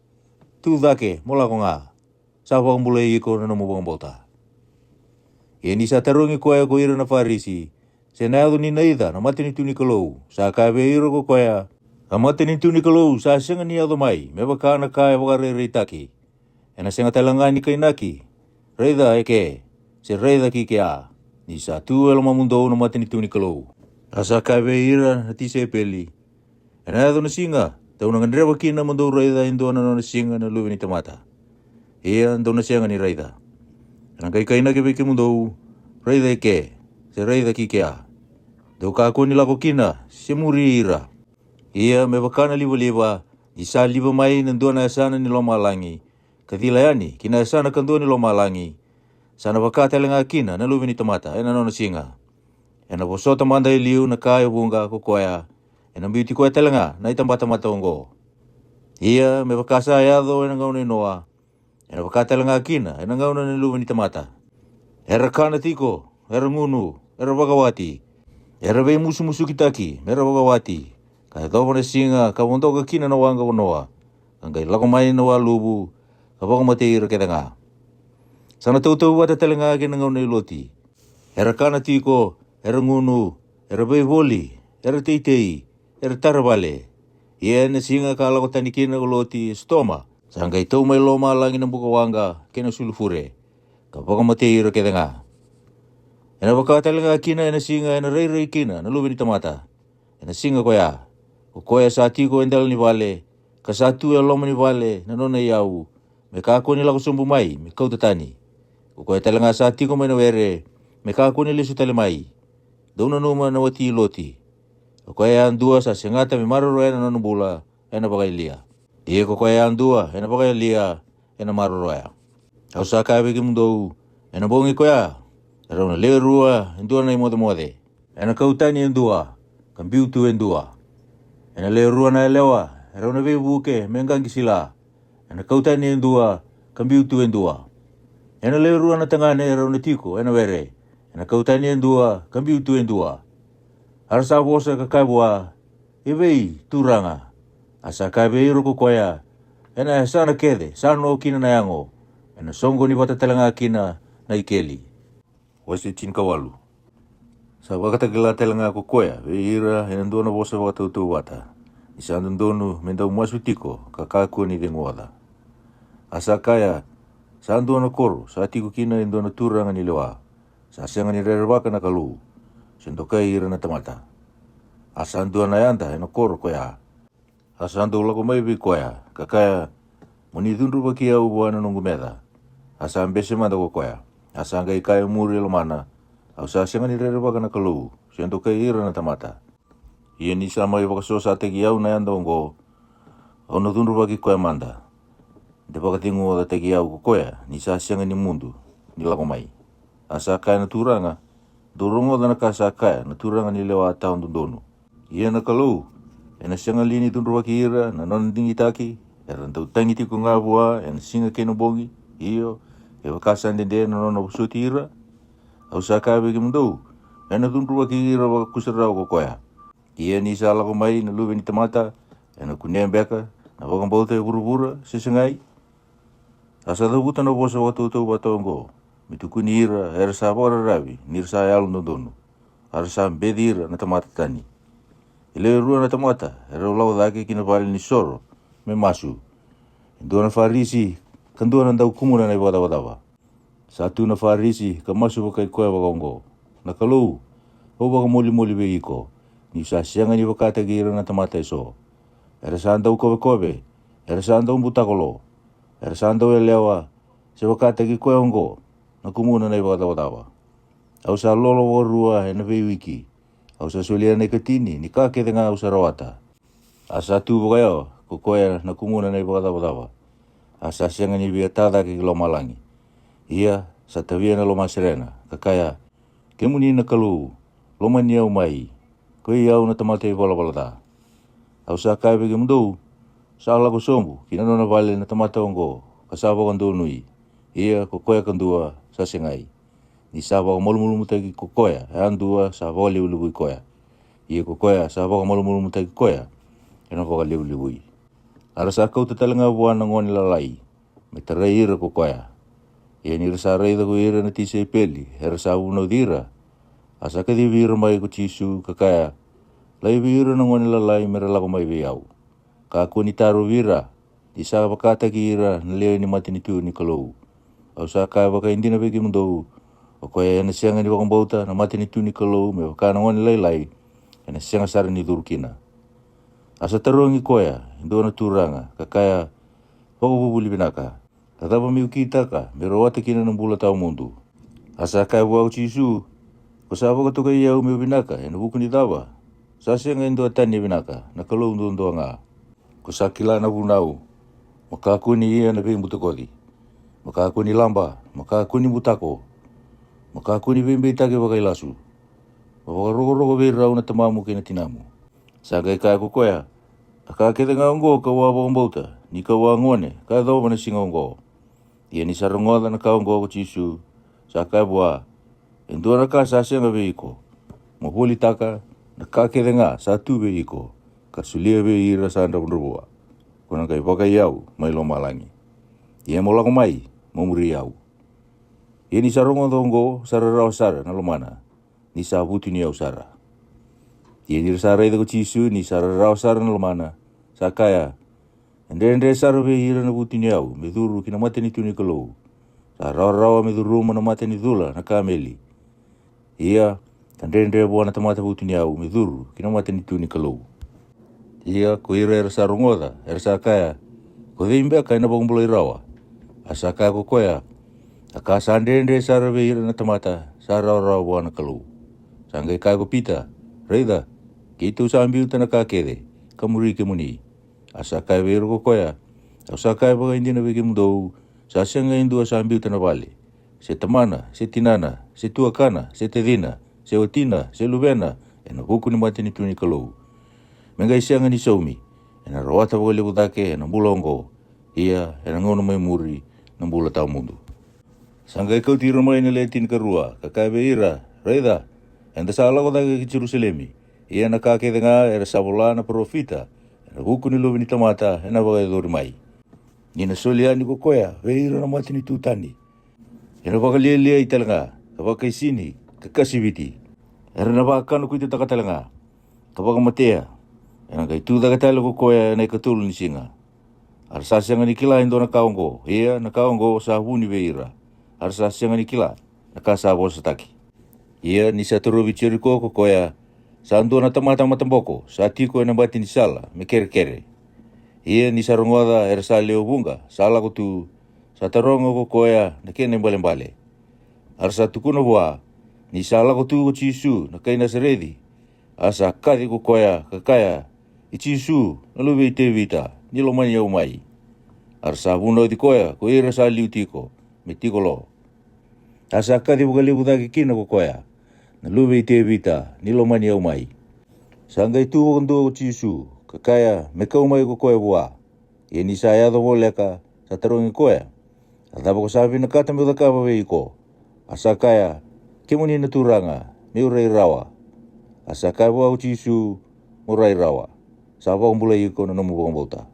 Tu cake, mo lako ga. Sa vakabulai iko na nomu vakabauta. Ia ni sa tarogi koya ko ira na Farisi, se na yaco ni naica na matanitu ni Kalou, sa kaya vei ira ko koya, A matanitu ni Kalou sa sega ni yaco mai me vaka na ka e vakarairaitaki. Ena sega tale ga ni kainaki, Raica eke, se raica ki kea, ni sa tu e lomamudou na matanitu ni Kalou. A sa kaya vei ira na tisaipeli, ena yaco na siga dou na gadreva kina mo dou raica e dua na nona siga na Luve ni tamata. Ia dou na sega ni raica. Ena qai kainaki vei kemudou, raica e ke, se raica ki kea. Dou kakua ni lako kina se muri ira. Ia me vaka na livaliva, ni sa liva mai na dua na yasana ni lomalagi, ka cila yani ki na yasana kadua ni lomalagi, sa na vaka tale ga kina na Luve ni tamata ena nona siga. Ena vosota mada e liu na ka e vuqa ko koya, ena biuti koya tale ga na itabatamata oqo. Ia me vaka sa yaco ena gauna i Noa, ena vaka tale ga kina ena gauna ni Luve ni tamata. Era kana tiko, era gunu, era vakawati, era veimusumusukitaki me ra vakawati, ka yacova na siga ka vodoka kina na waqa ko Noa, ka qai lako mai na waluvu, ka vakamatei ira kece ga. Sa na tautauvata tale ga kei na gauna i Loti. Era kana tiko, era gunu, era veivoli, era teitei, era tara vale. Ia ena siga ka lako tani kina ko Loti e Sotoma, sa qai tau mai lomalagi na bukawaqa kei na sulufure, ka vakamatei ira kece ga. Ena vaka tale ga kina ena siga ena rairai kina na Luve ni tamata. Ena siga koya, ko koya sa tiko e dela ni vale, ka sa tu e loma ni vale na nona iyau, me kakua ni lako sobu mai me kauta tani. Ko koya tale ga sa tiko mai na were, me kakua ni lesu tale mai. Dou nanuma na wati i Loti. Ko koya yadua sa segata me maroroya na nona bula, ena vakayalia. Ia ko koya yadua ena vakayalia, ena maroroya. Au sa kaya vei kemudou, ena bogi koya, e rau na lewe rua e dua na imocemoce. Ena kau tani e dua, ka biu tu e dua. Ena lewe rua na yalewa, e rau na veivuke me qaqi sila. Ena kau tani e dua, ka biu tu e dua. Ena lewe rua na tagane e rau na tiko ena were, ena kau tani e dua, ka biu tu e dua. A ra sa vosa ka kaya vua, e vei, Turaga? A sa kaya vei ira ko koya, ena yasana kece sa no kina na yago, ena soqoni vata tale ga kina na ikeli. Wase tinikawalu. Sa vakatakila tale ga ko koya vei ira ena dua na vosa vakatautauvata, ni sa dodonu me dau masu tiko ka kakua ni ceguoca. A sa kaya, sa dua na koro sa tiko kina e dua na turaga ni lewa, sa sega ni rerevaka na Kalou, se dokai ira na tamata. A sa dua na yada ena koro koya. A sa dau lako mai vei koya, ka kaya, mo ni cudruvaki au vua na noqu meca. A sa bese mada ko koya. A sa qai kaya e muri e lomana, au sa sega ni rerevaka na Kalou, se dokai ira na tamata. Ia ni sa mai vakasosataki au na yada oqo, au na cudruvaki koya mada. De vakaceguocataki au ko koya ni sa sega ni mudu ni lako mai. A sa kaya na turaga, dou rogoca na ka sa kaya na turaga ni lewa tawa dodonu. Ia na Kalou ena sega li ni cudruvaki ira na nona digitaki? Era dau tagi tiko ga vua ena siga kei na bogi, io, kevaka sa dede na nona vosoti ira. Au sa kaya vei kemudou, ena cudruvaki ira vakusarawa ko koya. Ia ni sa lako mai na Luve ni tamata, ena kunea beka na vakabauta e vuravura se segai? A sa cavuta na vosa vakatautauvata oqo, me tukuni ira era sa vakararavi ni ra sa yalododonu, a ra sa beci ira na tamata tani. E lewe rua na tamata e rau lako cake ki na vale ni soro me masu, e dua na Farisi ka dua na dau kumuna na ivakacavacava. Sa tu na Farisi ka masu vakai koya vakaoqo, na Kalou, au vakamolimoli vei iko, niu sa sega ni vakataki ira na tamata eso. Era sa dau kovekove, era sa dau butako lo, era sa dau yalewa, se vakataki koya oqo na kumuna na ivakacavacava. Au sa lolo vakarua ena veiwiki, au sa solia na ikatini ni ka kece ga au sa rawata. A sa tu vakayawa ko koya na kumuna na ivakacavacava, a sa sega ni via ta cake ki lomalagi. Ia sa tavia na lomaserena, ka kaya, kemuni na Kalou, lomani au mai, ko i au na tamata ivalavala ca. Au sa kaya vei kemudou, sa lako sobu ki na nona vale na tamata oqo ka sa vakadonui, ia ko koya kadua sa segai. Ni sa vakamalumalumutaki ko koya yadua sa vakalevulevui koya, ia ko koya sa vakamalumalumutaki koya ena vakalevulevui. A ra sa kauta tale ga vua na gone lalai me tarai ira ko koya. Ia ni ra sa raica ko ira na tisaipeli era sa vunauci ira, a sa kacivi ira mai ko Jisu ka kaya, laivi ira na gone lalai me ra lako mai vei au. Kakua ni tarovi ira, ni sa vakataki ira na lewe ni matanitu ni Kalou. Au sa kaya vakaidina vei kemudou, O koya ena sega ni vakabauta na matanitu ni Kalou me vaka na gone lailai, ena sega sara ni curu kina. A sa tarogi koya e dua na turaga, ka kaya, "Vakavuvuli vinaka, a cava meu kitaka me rawata kina na bula tawa mudu?" A sa kaya vua ko Jisu, "Ko sa vakatokai au meu vinaka ena vuku ni cava? Sa sega e dua tani e vinaka, na Kalou duadua ga. Ko sa kila na vunau: mo kakua ni ia na veibutakoci, mo kakua ni laba, mo kakua ni butako, mo kakua ni veibeitaki vakailasu, mo vakarokoroko vei rau na tamamu kei na tinamu." Sa qai kaya ko koya, "A ka kece ga oqo kau a vakabauta ni kau a gone ka yacova na siga oqo." Ia ni sa rogoca na ka oqo ko Jisu, sa kaya vua, "E dua na ka sa sega vei iko. Mo volitaka na ka kece ga sa tu vei iko, ka solia vei ira sa dravudravua, ko na qai vakaiyau mai lomalagi. Ia mo lako mai, mo muri au." Ia ni sa rogoca oqo, sa rarawa sara na lomana, ni sa vutuniyau sara. Ia ni ra sa raica ko Jisu ni sa rarawa sara na lomana, sa kaya, "E dredre sara vei ira na vutuniyau me curu ki na matanitu ni Kalou. Sa rawarawa me curuma na mata ni cula na kameli, ia ka dredre vua na tamata vutuniyau me curu ki na matanitu ni Kalou." Ia ko ira era sa rogoca era sa kaya, "Ko cei beka ena vakabulai rawa?" A sa kaya ko koya, "A ka sa dredre sara vei ira na tamata sa rawarawa vua na Kalou." Sa qai kaya ko Pita, "Raica, keitou sa biuta na ka kece ka muri kemuni." A sa kaya vei ira ko koya, "Au sa kaya vakaidina vei kemudou, sa sega e dua sa biuta na vale, se tamana, se tinana, se tuakana, se tacina, se watina, se luvena, ena vuku ni matanitu ni Kalou, me qai sega ni saumi, ena rawata vakalevu cake ena bula oqo, ia ena gauna mai muri na bula tawa mudu." Sa qai kauti ira mai na lewe tinikarua, ka kaya vei ira, "Raica, eda sa lako cake ki Jerusalemi, ia na ka kece ga era sa vola na parofita ena vuku ni Luve ni tamata ena vakayacori mai. Ni na soli yani ko koya vei ira na matanitu tani. Ena vakalialiai tale ga, ka vakaisini, ka kasiviti. Era na vakanakuitataka tale ga, ka vakamatea. Ena qai tu cake tale ko koya ena ikatolu ni siga." A ra sa sega ni kila e dua na ka oqo, ia na ka oqo sa vuni vei ira. A ra sa sega ni kila na ka sa vosataki. Ia ni sa torovi Jeriko ko koya, sa dua na tamata mataboko sa tiko ena bati ni sala me kerekere. Ia ni sa rogoca era sa lewe vuqa sa lako tu, sa taroga ko koya na kena ibalebale. A ra sa tukuna vua ni sa lako tu ko Jisu na kai Nasareci. A sa kaci ko koya ka kaya, "I Jisu, na Luve i Tevita, ni lomani au mai." A ra sa vunauci koya ko ira sa liu tiko me tiko lo. A sa kaci vakalevu cake kina ko koya, "Na Luve i Tevita, ni lomani au mai." Sa qai tu vakadua ko Jisu, ka kaya me kau mai ko koya vua. Ia ni sa yaco voleka, sa tarogi koya, "A cava ko sa vinakata meu cakava vei iko?" A sa kaya, "Kemuni na Turaga, meu rai rawa." A sa kaya vua ko Jisu, "Mo rai rawa, sa vakabulai iko na nomu vakabauta."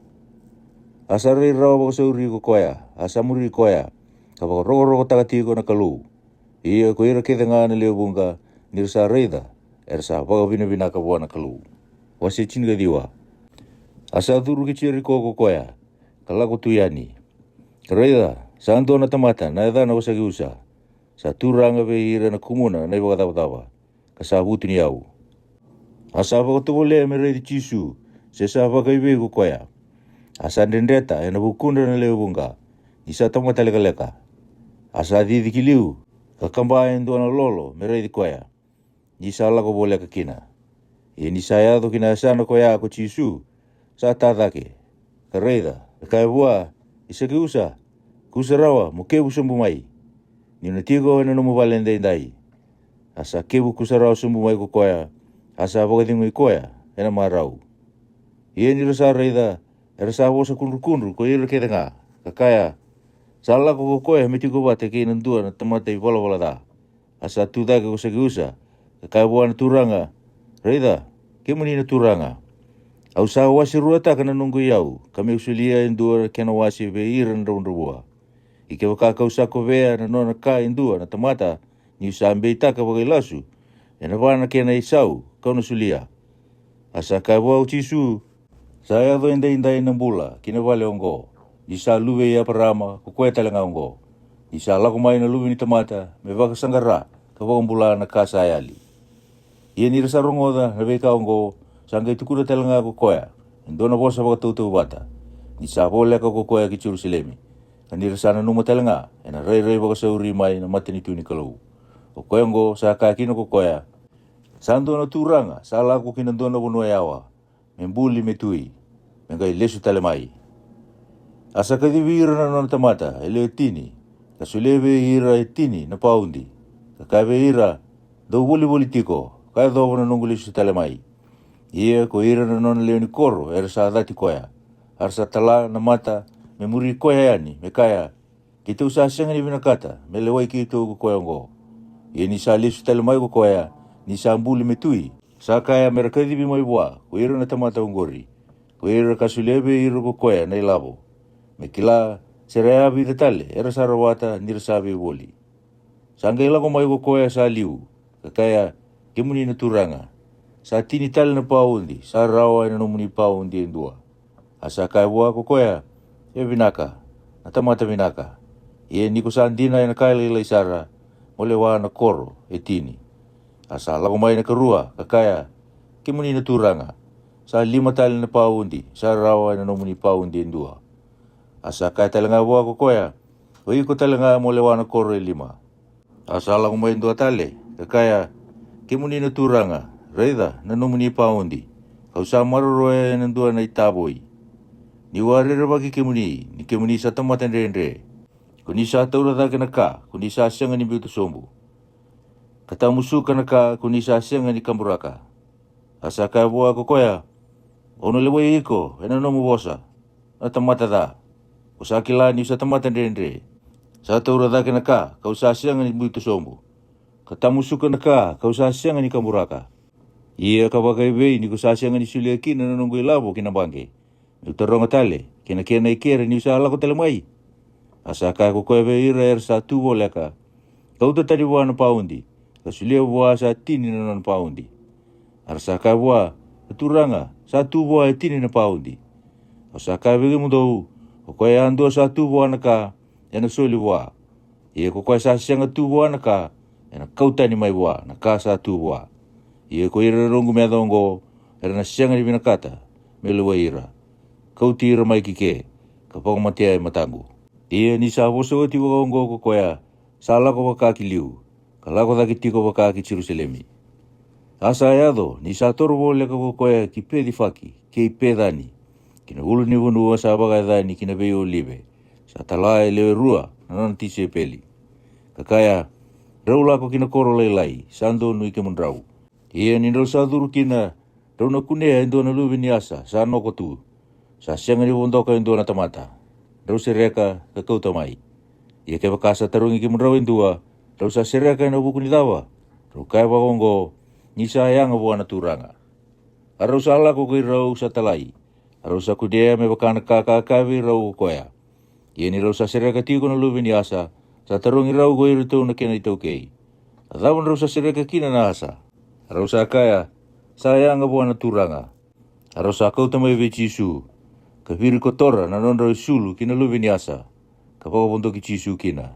A sa rai rawa vakasauri ko koya, a sa muri koya, ka vakarokorokotaka tiko na Kalou. Ia ko ira kece ga na lewe vuqa, ni ra sa raica, era sa vakavinavinaka vua na Kalou. Wase tinikaciwa. A sa curu ki Jeriko ko koya, ka lako tu yani. Ka raica, sa dua na tamata na yacana ko Sakiusa, sa turaga vei ira na kumuna na ivakacavacava, ka sa vutuniyau. A sa vakatovolea me raici Jisu, se sa vakaivei ko koya. A sa dredreta ena vukudra na lewe vuqa, ni sa tamata lekaleka. A sa cici ki liu, ka kaba e dua na lolo me raici koya, ni sa lako voleka kina. Ia ni sa yaco ki na yasana koya ko Jisu, sa ta cake, ka raica, ka kaya vua, "I Sakiusa, kusa rawa mo kevu sobu mai, niu na tiko ena nomu vale edaidai." A sa kevu kusa rawa sobu mai ko koya, a sa vakacegui koya ena marau. Ia ni ra sa raica, era sa vosa kudrukudru ko ira kece ga, ka kaya, "Sa lako ko koya me tiko vata kei na dua na tamata ivalavala ca." A sa tu cake ko Sakiusa, ka kaya vua na Turaga, "Raica, kemuni na Turaga, au sa wase ruataka na noqu iyau, ka meu solia e dua na kena wase vei ira na dravudravua. I kevaka kau sa kovea na nona ka e dua na tamata, niu sa beitaka vakailasu, ena va na kena isau kau na solia." A sa kaya vua ko Jisu, "Sa yaco edaidai na bula ki na vale oqo, ni sa luve i Eparaama ko koya tale ga oqo. ni sa lako mai na Luve ni tamata me vakasaqara ka vakabula na ka sa yali. Ia ni ra sa rogoca na veika oqo, sa qai tukuna tale ga ko koya e dua na vosa vakatautauvata, ni sa voleka ko koya ki Jerusalemi, ka ni ra sa nanuma tale ga ena rairai vakasauri mai na matanitu ni Kalou. O koya oqo sa kaya kina ko koya, sa dua na turaga sa lako ki na dua na vanua yawa, me buli me tui, me qai lesu tale mai. A sa kacivi ira na nona tamata e lewe tini, ka solia vei ira e tini na paudi, ka kaya vei ira, dou volivoli tiko ka yacova na noqu lesu tale mai. Ia ko ira na nona lewe ni koro era sa cati koya, a ra sa tala na mata me muri koya yani, me kaya, keitou sa sega ni vinakata me lewai keitou ko koya oqo. Ia ni sa lesu tale mai ko koya, ni sa buli me tui, sa kaya me ra kacivi mai vua ko ira na tamata oqori, ko ira ka solia vei ira ko koya na ilavo, me kila se ra yavica tale era sa rawata ni ra sa veivoli. Sa qai lako mai ko koya sa liu, ka kaya, kemuni na turaga, sa tini tale na paudi sa rawa ena nomuni paudi e dua. A sa kaya vua ko koya, e vinaka, na tamata vinaka, ia ni ko sa dina ena ka lailai sara, mo lewa na koro e tini. A sa lako mai na karua ka kaya, kemuni na turaga, sa lima tale na paudi sa rawa ena nomuni paudi e dua. A sa kaya tale ga vua ko koya, o iko tale ga mo lewa na koro e lima. A sa lako mai dua tale ka kaya, kemuni na turaga, raica na nomuni paudi, ka'u sa maroroya ena dua na itavoi. Ni'u a rerevaki kemuni ni kemuni sa tamata dredre, ko ni sa taura cake na ka ko ni sa sega ni biuta sobu, ka tamusuka na ka ko ni sa sega ni kaburaka. A sa kaya vua ko koya, au na lewai iko ena nomu vosa, na tamata ca. Ko sa kila ni'u sa tamata dredre, sa taura cake na ka ka'u sa sega ni biuta sobu, ka tamusuka na ka ka'u sa sega ni kaburaka. Ia ka vakaevei ni ko sa sega ni solia kina na noqu ilavo ki na baqe, me'u taroga tale kei na kena ikere ni'u sa lako tale mai? A sa kaya ko koya vei ira era sa tu voleka, kauta tani vua na paudi, ka solia vua sa tini na nona paudi. A ra sa kaya vua, a turaga, sa tu vua e tini na paudi. Au sa kaya vei kemudou, o koya yadua sa tu vua na ka, ena soli vua. Ia ko koya sa sega tu vua na ka, ena kau tani mai vua na ka sa tu vua. Ia ko ira na noqu meca oqo, era na sega ni vinakata me lewai ira, kauti ira mai ki ke, ka vakamatea e mataqu. Ia ni sa vosa oti vakaoqo ko koya, sa lako vaka ki liu, ka lako cake tiko vaka ki Jerusalemi. A sa yaco ni sa toro voleka ko koya ki Pecifaki kei Pecani, ki na ulunivanua sa vakayacani ki na veiolive, sa tala e lewe rua na nona tisaipeli, ka kaya, drau lako ki na koro lailai sa donui kemudrau. Ia ni drau sa curu kina, drau na kunea e dua na luve ni asa sa noko tu, sa sega ni vodoka e dua na tamata. Drau sereka ka kauta mai. Ia kevaka sa tarogi kemudrau e dua, drau sa sereka ena vuku ni cava? Drau kaya vakaoqo, ni sa yaga vua na Turaga. A rau sa lako kei rau sa talai, a rau sa kunea me vaka na ka ka kaya vei rau ko koya. Ia ni rau sa sereka tiko na luve ni asa, sa tarogi rau ko iratou na kena itaukei, a cava drau sa sereka kina na asa? A rau sa kaya, sa yaga vua na Turaga. A rau sa kauta mai vei Jisu, ka virikotora na nodrau isulu ki na luve ni asa, ka vakavodoki Jisu kina.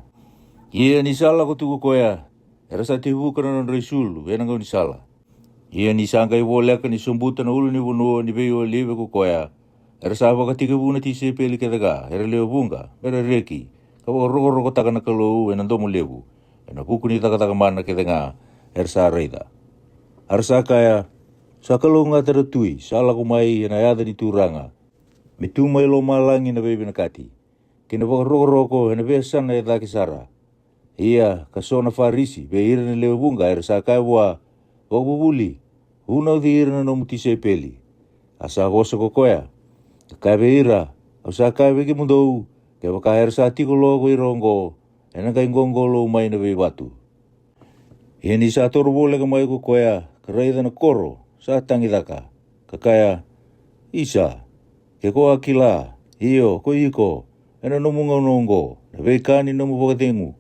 Ia ni sa lako tu ko koya, era sa tevuka na nodrau isulu ena gaunisala. Ia ni sa qai voleka ni sobuta na ulunivanua ni veiolive ko koya, era sa vakatekivu na tisaipeli kece ga era lewe vuqa me ra reki ka vakarokorokotaka na Kalou ena domo levu, ena vuku ni cakacaka mana kece ga era sa raica. A ra sa kaya, sa kalougata na tui sa lako mai ena yaca ni Turaga, me tu mai lomalagi na veivinakati, kei na vakarokoroko ena veiyasana e cake sara. Ia ka so na Farisi vei ira na lewe vuqa era sa kaya vua, vakavuvuli, vunauci ira na nomu tisaipeli. A sa vosa ko koya, ka kaya vei ira, au sa kaya vei kemudou, kevaka era sa tiko lo ko ira oqo, ena qai qoqolou mai na veivatu. Ia ni sa toro voleka mai ko koya ka raica na koro sa tagicaka, ka kaya, isa, ke ko a kila, io ko iko, ena nomu gauna oqo, na veika ni nomu vakacegu.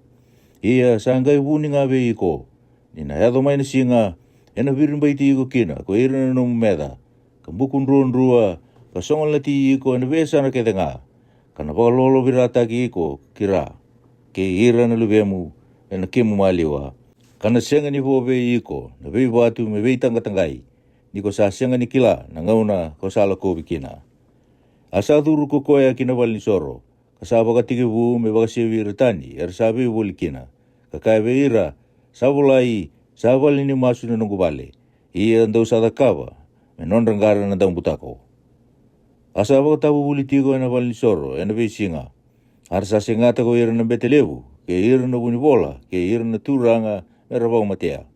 Ia sa qai vuni ga vei iko, ni na yaco mai na siga, ena viribaiti iko kina ko ira na nomu meca, ka buku druadrua, ka sogolati iko ena veiyasana kece ga, ka na vakalolovirataki iko ki ra. kei ira na luvemu e na kemu maliwa, ka na sega ni vo vei iko na veivatu me veitaqataqai, ni ko sa sega ni kila na gauna ko sa lakovi kina. A sa curu ko koya ki na valenisoro, ka sa vakatekivu me vakasevi ira tani era sa veivoli kina, ka kaya vei ira, Sa volai, sa vale ni masu na noqu vale, ia dou sa cakava me nodra qara na daubutako. A sa vakatavuvuli tiko e na valenisoro e na veisiga. A ra sa segata ko ira na bete levu, kei ira na vunivola, kei ira na turaga, me ra vakamatea.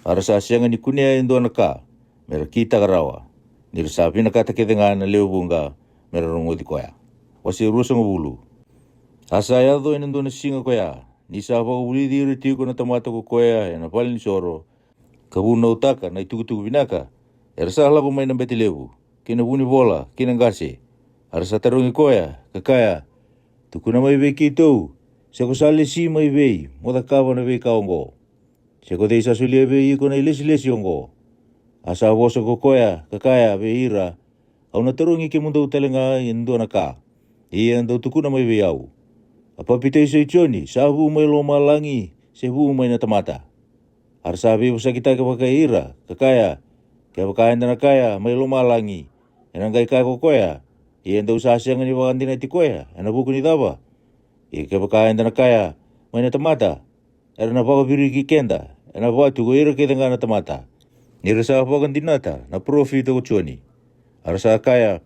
A ra sa sega ni kunea e dua na ka me ra kitaka rawa, ni ra sa vinakata kece ga na lewe vuqa me ra rogoci koya. Wase ruasagavulu. A sa yaco e na dua na siga koya, ni sa vakavulici ira tiko na tamata ko koya e na valenisoro, ka vunautaka na itukutuku vinaka, era sa lako mai na bete levu, kei na vunivola, kei na qase. A ra sa tarogi koya, ka kaya, Tukuna mai vei keitou, se ko sa lesi mai vei mo cakava na veika oqo? Se ko cei sa solia vei iko na ilesilesi oqo? A sa vosa ko koya, ka kaya vei ira, Au na tarogi kemudou tale ga e dua na ka, ia dou tukuna mai vei au. A papitaiso i Joni sa vu mai lomalagi, se vu mai na tamata? A ra sa veivosakitaka vakai ira, ka kaya, Kevaka eda na kaya, Mai lomalagi, e na qai kaya ko koya, Ia dou sa sega ni vakadinati koya e na vuku ni cava? Ia kevaka eda na kaya, Mai na tamata, era na vakaviriki keda e na vatu ko ira kece ga na tamata, ni ra sa vakadinata na parofita ko Joni. A ra sa kaya,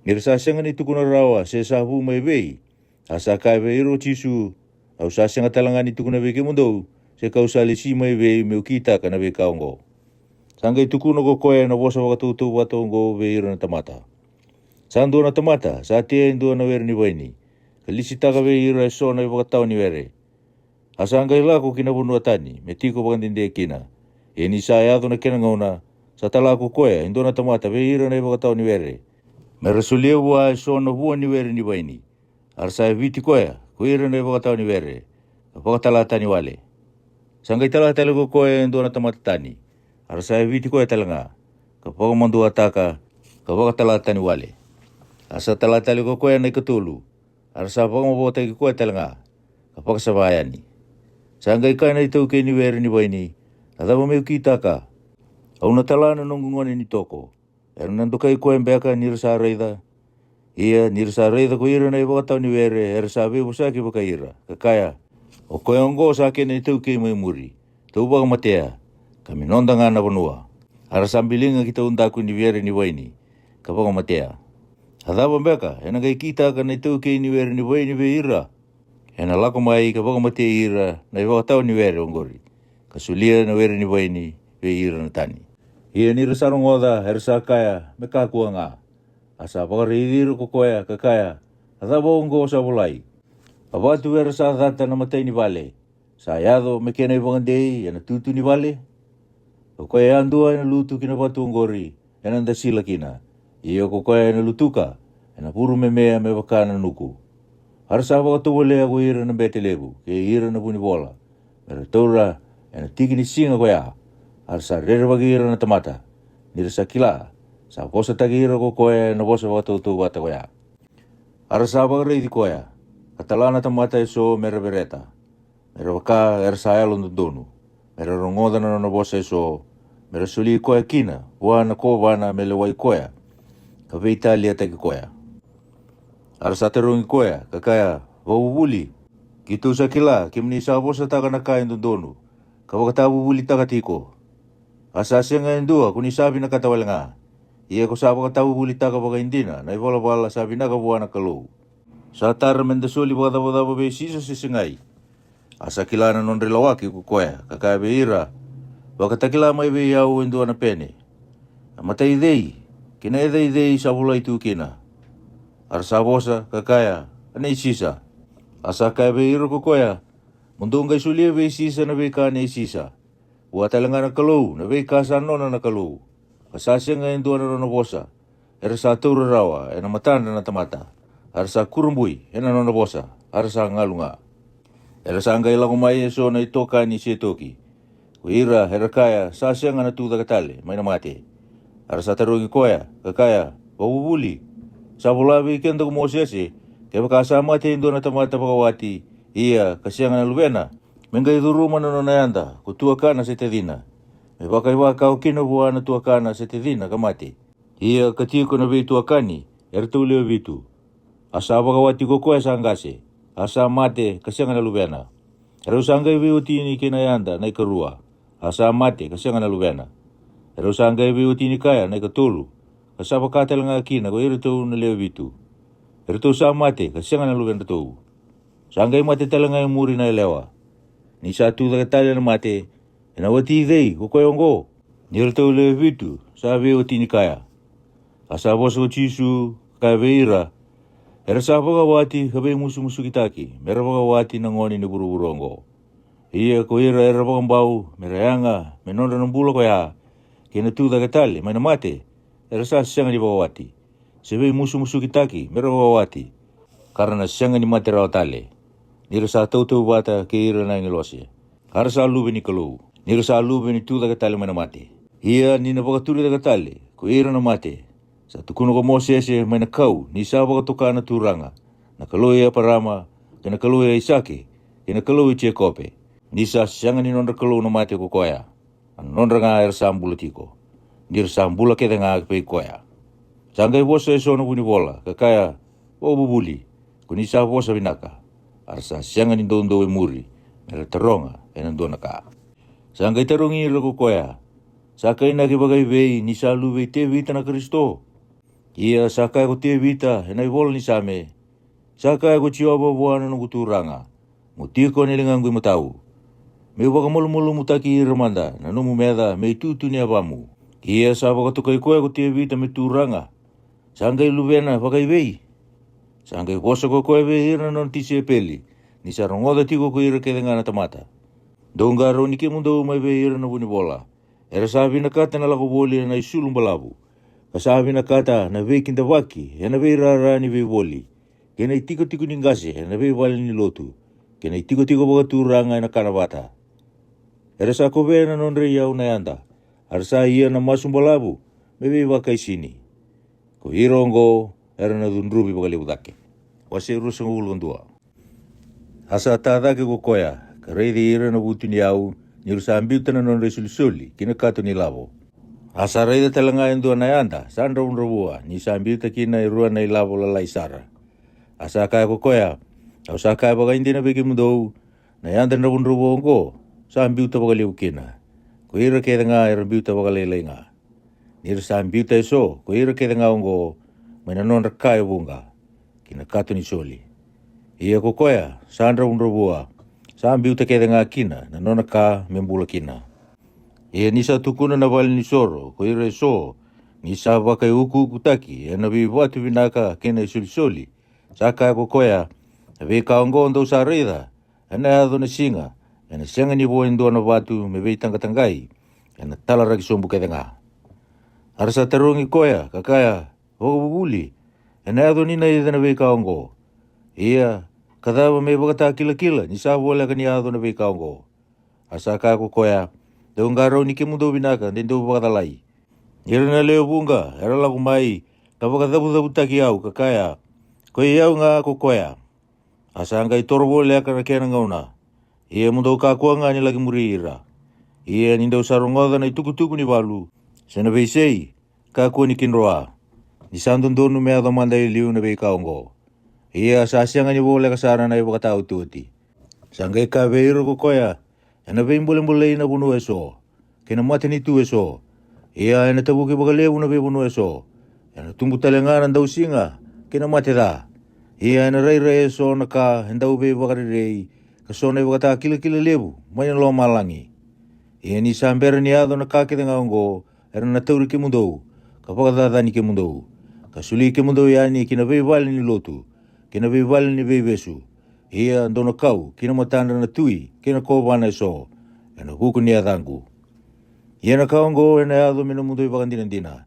Ni ra sa sega ni tukuna rawa se sa vu mai vei. A sa kaya vei ira ko Jisu, Au sa sega tale ga ni tukuna vei kemudou se ka'u sa lesi mai vei me'u kitaka na veika oqo. Sa qai tukuna ko koya na vosa vakatautauvata oqo vei ira na tamata. Sa dua na tamata sa tea e dua na were ni vaini, ka lisitaka vei ira e so na ivakatawa ni were. A sa qai lako ki na vanua tani me tiko vakadede kina. Ia ni sa yaco na kena gauna, sa tala ko koya e dua na tamata vei ira na ivakatawa ni were, me ra solia vua e so na vua ni were ni vaini. A ra sa yaviti koya ko ira na ivakatawa ni were, ka vakatala tani wale. Sa qai tala tale ko koya e dua na tamata tani. A ra sa yaviti koya tale ga, ka vakamaduataka, ka vakatala tani wale. A sa tala tale ko koya na ikatolu. A ra sa vakamavotaki koya tale ga, ka vakasava yani. Sa qai kaya na itaukei ni were ni vaini, A cava me'u kitaka? Au na tala na noqu gone ni toko. Era na dokai koya beka ni ra sa raica? Ia ni ra sa raica ko ira na ivakatawa ni were era sa veivosaki vakai ira, ka kaya, O koya oqo sa kena itaukei mai muri, tou vakamatea, ka me noda ga na vanua. A ra sa biliga ki taudaku ni were ni vaini, ka vakamatea. A cava beka e na qai kitaka na itaukei ni were ni vaini vei ira? E na lako mai ka vakamatei ira na ivakatawa ni were oqori, ka solia na were ni vaini vei ira na tani. Ia ni ra sa rogoca, era sa kaya, Me kakua ga. A sa vakaraici ira ko koya, ka kaya, A cava oqo sa volai? A vatu era sa cata na matai ni vale, sa yaco me kena ivakadei e na tutu ni vale? O koya yadua e na lutu ki na vatu oqori, e na dasila kina. Ia ko koya e na lutuka, e na vuru memea me vaka na nuku. A ra sa vakatovolea ko ira na bete levu, kei ira na vunivola, me ra taura e na tiki ni siga koya. A ra sa rerevaki ira na tamata, ni ra sa kila, sa vosataki ira ko koya e na vosa vakatautauvata koya. A ra sa vakaraici koya, ka tala na tamata e so me ra vereta, me ra vaka era sa yalododonu, me ra rogoca na nona vosa e so, me ra soli koya kina vua na kovana me lewai koya, ka veitaliataki koya. A ra sa tarogi koya, ka kaya, Vakavuvuli, keitou sa kila kemuni sa vosataka na ka e dodonu, ka vakatavuvulitaka tiko. A sa sega e dua ko ni sa vinakata wale ga. Ia ko sa vakatavuvulitaka vakaidina na ivalavala sa vinaka vua na Kalou. Sa tara me da soli vakacavacava vei Sisa se segai? A sa kila na nodra ilawaki ko koya, ka kaya vei ira, Vakatakila mai vei au e dua na pene. A matai cei, kei na yacai cei sa volai tu kina? A ra sa vosa, ka kaya, A nei Sisa. A sa kaya vei ira ko koya, Mo dou qai solia vei Sisa na veika nei Sisa, vua tale ga na Kalou na veika sa nona na Kalou. Ka sa sega e dua na nona vosa, era sa taura rawa e na matadra na tamata, a ra sa kurabui e na nona vosa, a ra sa galu ga. Era sa qai lako mai e so na itokani Setoki, ko ira era kaya, Sa sega na tucake tale mai na mate. A ra sa tarogi koya, ka kaya, Vakavuvuli, sa vola vei keda ko Mosese, kevaka sa mate e dua na tamata vakawati, ia ka sega na luvena, me qai curuma na nona yada ko tuakana se tacina, me vakaivakawa kina vua na tuakana se tacina ka mate. Ia ka tiko na veituakani e ratou lewe vitu. A sa vakawati ko koya sa qase, a sa mate ka sega na luvena. Erau sa qai veiwatini kei na yada na ikarua, a sa mate ka sega na luvena. Erau sa qai veiwatini kaya na ikatolu, ka sa vaka tale ga kina ko iratou na lewe vitu. Eratou sa mate ka sega na luvedratou. Sa qai mate tale ga e muri na yalewa. Ni sa tu cake tale na mate, ena wati cei ko koya oqo? Ni ratou lewe vitu sa veiwatini kaya. A sa vosa ko Jisu, ka kaya vei ira, era sa vakawati ka veimusumusukitaki me ra vakawati na gone ni vuravura oqo. Ia ko ira era vakabau me ra yaga me nodra na bula ko ya, kei na tu cake tale mai na mate, era sa sega ni vakawati, se veimusumusukitaki me ra vakawati, ka ra na sega ni mate rawa tale, ni ra sa tautauvata kei ira na agilose, ka ra sa luve ni Kalou, ni ra sa luve ni tu cake tale mai na mate. Ia ni na vakaturi cake tale ko ira na mate, sa tukuna ko Mosese mai na kau ni sa vakatoka na Turaga, na Kalou i Eparama, kei na Kalou i Aisake, kei na Kalou i Jekope, ni sa sega ni nodra Kalou na mate ko koya, a nodra ga era sa bula tiko, ni ra sa bula kece ga vei koya. Sa qai vosa eso na vunivola ka kaya, vakavuvuli, ko ni sa vosa vinaka. A ra sa sega ni doudou e muri me ra taroga ena dua na ka. Sa qai tarogi ira ko koya, sa kainaki vakaivei ni sa luve i Tevita na Karisito? Ia sa kaya ko Tevita ena ivola ni Same, sa kaya ko Jiova vua na noqu Turaga, mo tiko ena ligaqu imatau, me'u vakamalumalumutaki ira mada na nomu meca me itutu ni yavamu. Ia sa vakatokai koya ko Tevita me Turaga, sa qai luvena vakaivei? Sa qai vosa ko koya vei ira na nona tisaipeli, ni sa rogoca tiko ko ira kece ga na tamata, dou qarauni kemudou mai vei ira na vunivola, era sa vinakata na lako voli ena isulu balavu, ka sa vinakata na veikidavaki ena veirara ni veivoli, kei na itikotiko ni qase ena veivale ni lotu, kei na itikotiko vakaturaga ena kana vata. Era sa kovea na nodra iyau na yada, a ra sa ia na masu balavu me veivakaisini. Ko ira oqo era na cudruvi vakalevu cake. Wase ruasagavulu ka dua. A sa ta cake ko koya ka raici ira na vutuniyau, ni ra sa biuta na nodra isolisoli ki na kato ni lavo. A sa raica tale ga e dua na yada sa dravudravua, ni sa biuta kina e rua na ilavo lalai sara. A sa kaya ko koya, au sa kaya vakaidina vei kemudou, na yada dravudravua oqo sa biuta vakalevu kina, ko ira kece ga era biuta vakalailai ga. Ni ra sa biuta eso ko ira kece ga oqo mai na nodra ka e vuqa, ki na kato ni soli. Ia ko koya sa dravudravua sa biuta kece ga kina na nona ka me bula kina. Ia ni sa tukuna na valenisoro ko ira eso, ni sa vakaiukuukutaki ena veivatu vinaka kei na isolisoli, sa kaya ko koya, na veika oqo dou sa raica, ena yaco na siga ena sega ni vo e dua na vatu me veitaqataqai ena talaraki sobu kece ga. A ra sa tarogi koya ka kaya, vakavuvuli, ena yaco ni naica na veika oqo? Ia ka cava me ivakatakilakila ni sa voleka ni yaco na veika oqo? A sa kaya ko koya, dou qarauni kemudou vinaka de dou vakacalai. Ira na lewe vuqa era lako mai ka vakacavucavutaki au ka kaya, ko i au ga ko koya. A sa qai toro voleka na kena gauna. Ia mo dou kakua ga ni laki muri ira. Ia ni dou sa rogoca na itukutuku ni valu se na veisei, kakua ni kidroa, ni sa dodonu me yaco mada e liu na veika oqo. Ia sa sega ni voleka sara na ivakataotioti. Sa qai kaya vei ira ko koya, ena veibolebolei na vanua eso, kei na matanitu eso. Ia ena tavuki vakalevu na veivanua eso. Ena tubu tale ga na dausiga kei na mate ca. Ia ena rairai eso na ka e dau veivakarerei, ka so na ivakatakilakila levu mai na lomalagi. Ia ni sa bera ni yaco na ka kece ga oqo, era na tauri kemudou, ka vakacacani kemudou, ka soli kemudou yani ki na veivale ni lotu, ki na veivale ni veivesu. Ia dou na kau ki na matadra na tui kei na kovana eso, ena vuku ni yacaqu. Ia na ka oqo ena yaco me nomudou ivakadinadina,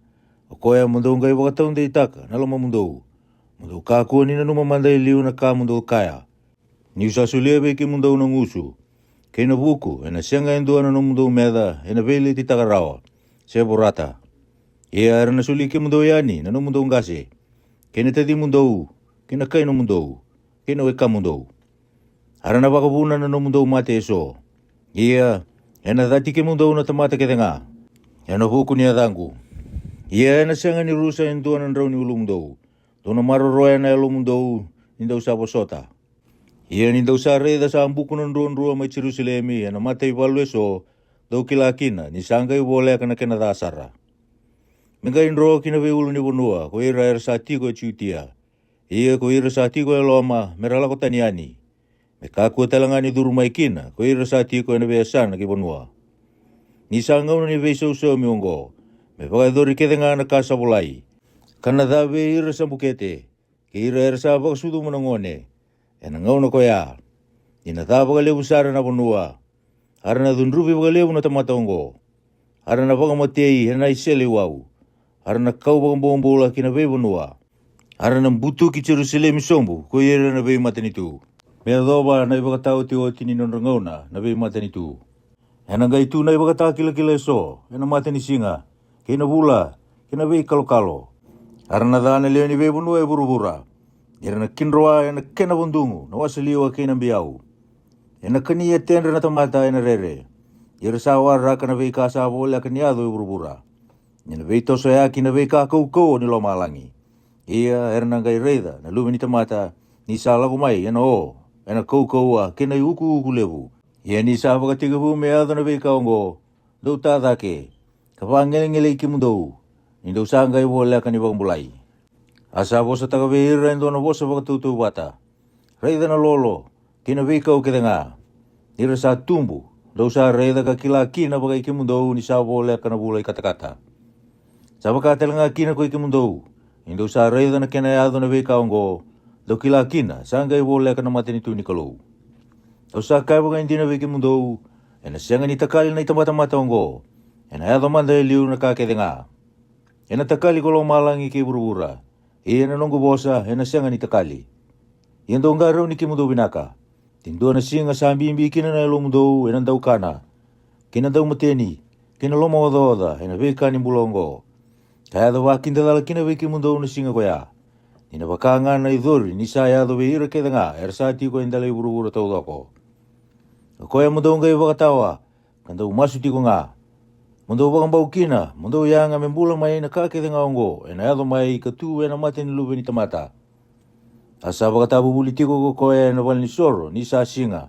o koya mo dou qai vakataudeitaka na lomamudou. Mo dou kakua ni nanuma mada e liu na ka mo dou kaya, ni'u sa solia vei kemudou na gusu kei na vuku, ena sega e dua na nomudou meca ena veiletitaka rawa, se vorata. Ia era na soli kemudou yani na nomudou qase, kei na tacimudou, kei na kainomudou, kei na wekamudou. A ra na vakavuna na nomudou mate eso. Ia, ena cati kemudou na tamata kece ga, ena vuku ni yacaqu. Ia ena sega ni rusa e dua na drau ni ulumudou. Dou na maroroya na yalomudou ni dou sa vosota. Ia ni dou sa raica sa buku na druadrua mai Jerusalemi ena mataivalu eso, dou kila kina ni sa qai voleka na kena ca sara. Me qai dro ki na veiulunivanua ko ira era sa tiko e Jutia, ia ko ira sa tiko e loma me ra lako tani yani. Me kakua tale ga ni curu mai kina ko ira sa tiko ena veiyasana ki vanua. Ni sa gauna ni veisausaumi oqo, me vakayacori kece ga na ka sa volai, ka na ca vei ira sa bukete, kei ira era sa vakasucuma na gone, ena gauna koya. Ni na ca vakalevu sara na vanua. A ra na cudruvi vakalevu na tamata oqo. A ra na vakamatei ena iseleiwau. A ra na kau vakabobula ki na veivanua. A ra na butuki Jerusalemi sobu ko ira na veimatanitu, me yacova na ivakataotioti ni nodra gauna na veimatanitu. Ena qai tu na ivakatakilakila eso ena mata ni siga, kei na vula, kei na veikalokalo. A ra na ca na lewe ni veivanua e vuravura. Ni ra na kidroa ena kena vadugu na wasaliwa kei na biau. Ena kania tedra na tamata ena rere. Ni ra sa waraka na veika sa voleka ni yaco e vuravura. Ni na veitosoyaki na veika kaukauwa ni lomalagi. Ia era na qai raica na Luve ni tamata ni sa lako mai ena o, ena kaukauwa kei na iukuuku levu. Ia ni sa vakatekivu me yaco na veika oqo, dou ta cake, ka vagelegele i kemudou, ni dou sa qai voleka ni vakabulai. A sa vosataka vei ira e dua na vosa vakatautauvata. Raica na lolo, kei na veikau kece ga. Ni ra sa tubu, dou sa raica ka kila kina vakai kemudou ni sa voleka na vula i katakata. Sa vaka tale ga kina koi kemudou, ni dou sa raica na kena yaco na veika oqo, dou kila kina sa qai voleka na matanitu ni Kalou. Au sa kaya vakaidina vei kemudou, ena sega ni takali na itabatamata oqo, ena yaco mada e liu na ka kece ga. Ena takali ko lomalagi kei vuravura, ia na noqu vosa ena sega ni takali. Ia dou qarauni kemudou vinaka. Ti dua na siga sa bibi kina na yalomudou ena daukana, kei na daumateni, kei na lomaocaoca ena veika ni bula oqo. Ka yaco vakidacala kina vei kemudou na siga koya. Ni na vaka ga na icori ni sa yaco vei ira kece ga era sa tiko e dela i vuravura taucoko. O koya mo dou qai vakatawa, ka dou masu tiko ga. Mo dou vakabau kina, mo dou yaga me bula mai na ka kece ga oqo ena yaco mai ka tu ena mata ni Luve ni tamata. A sa vakatavuvuli tiko ko koya ena valenisoro ni sa siga.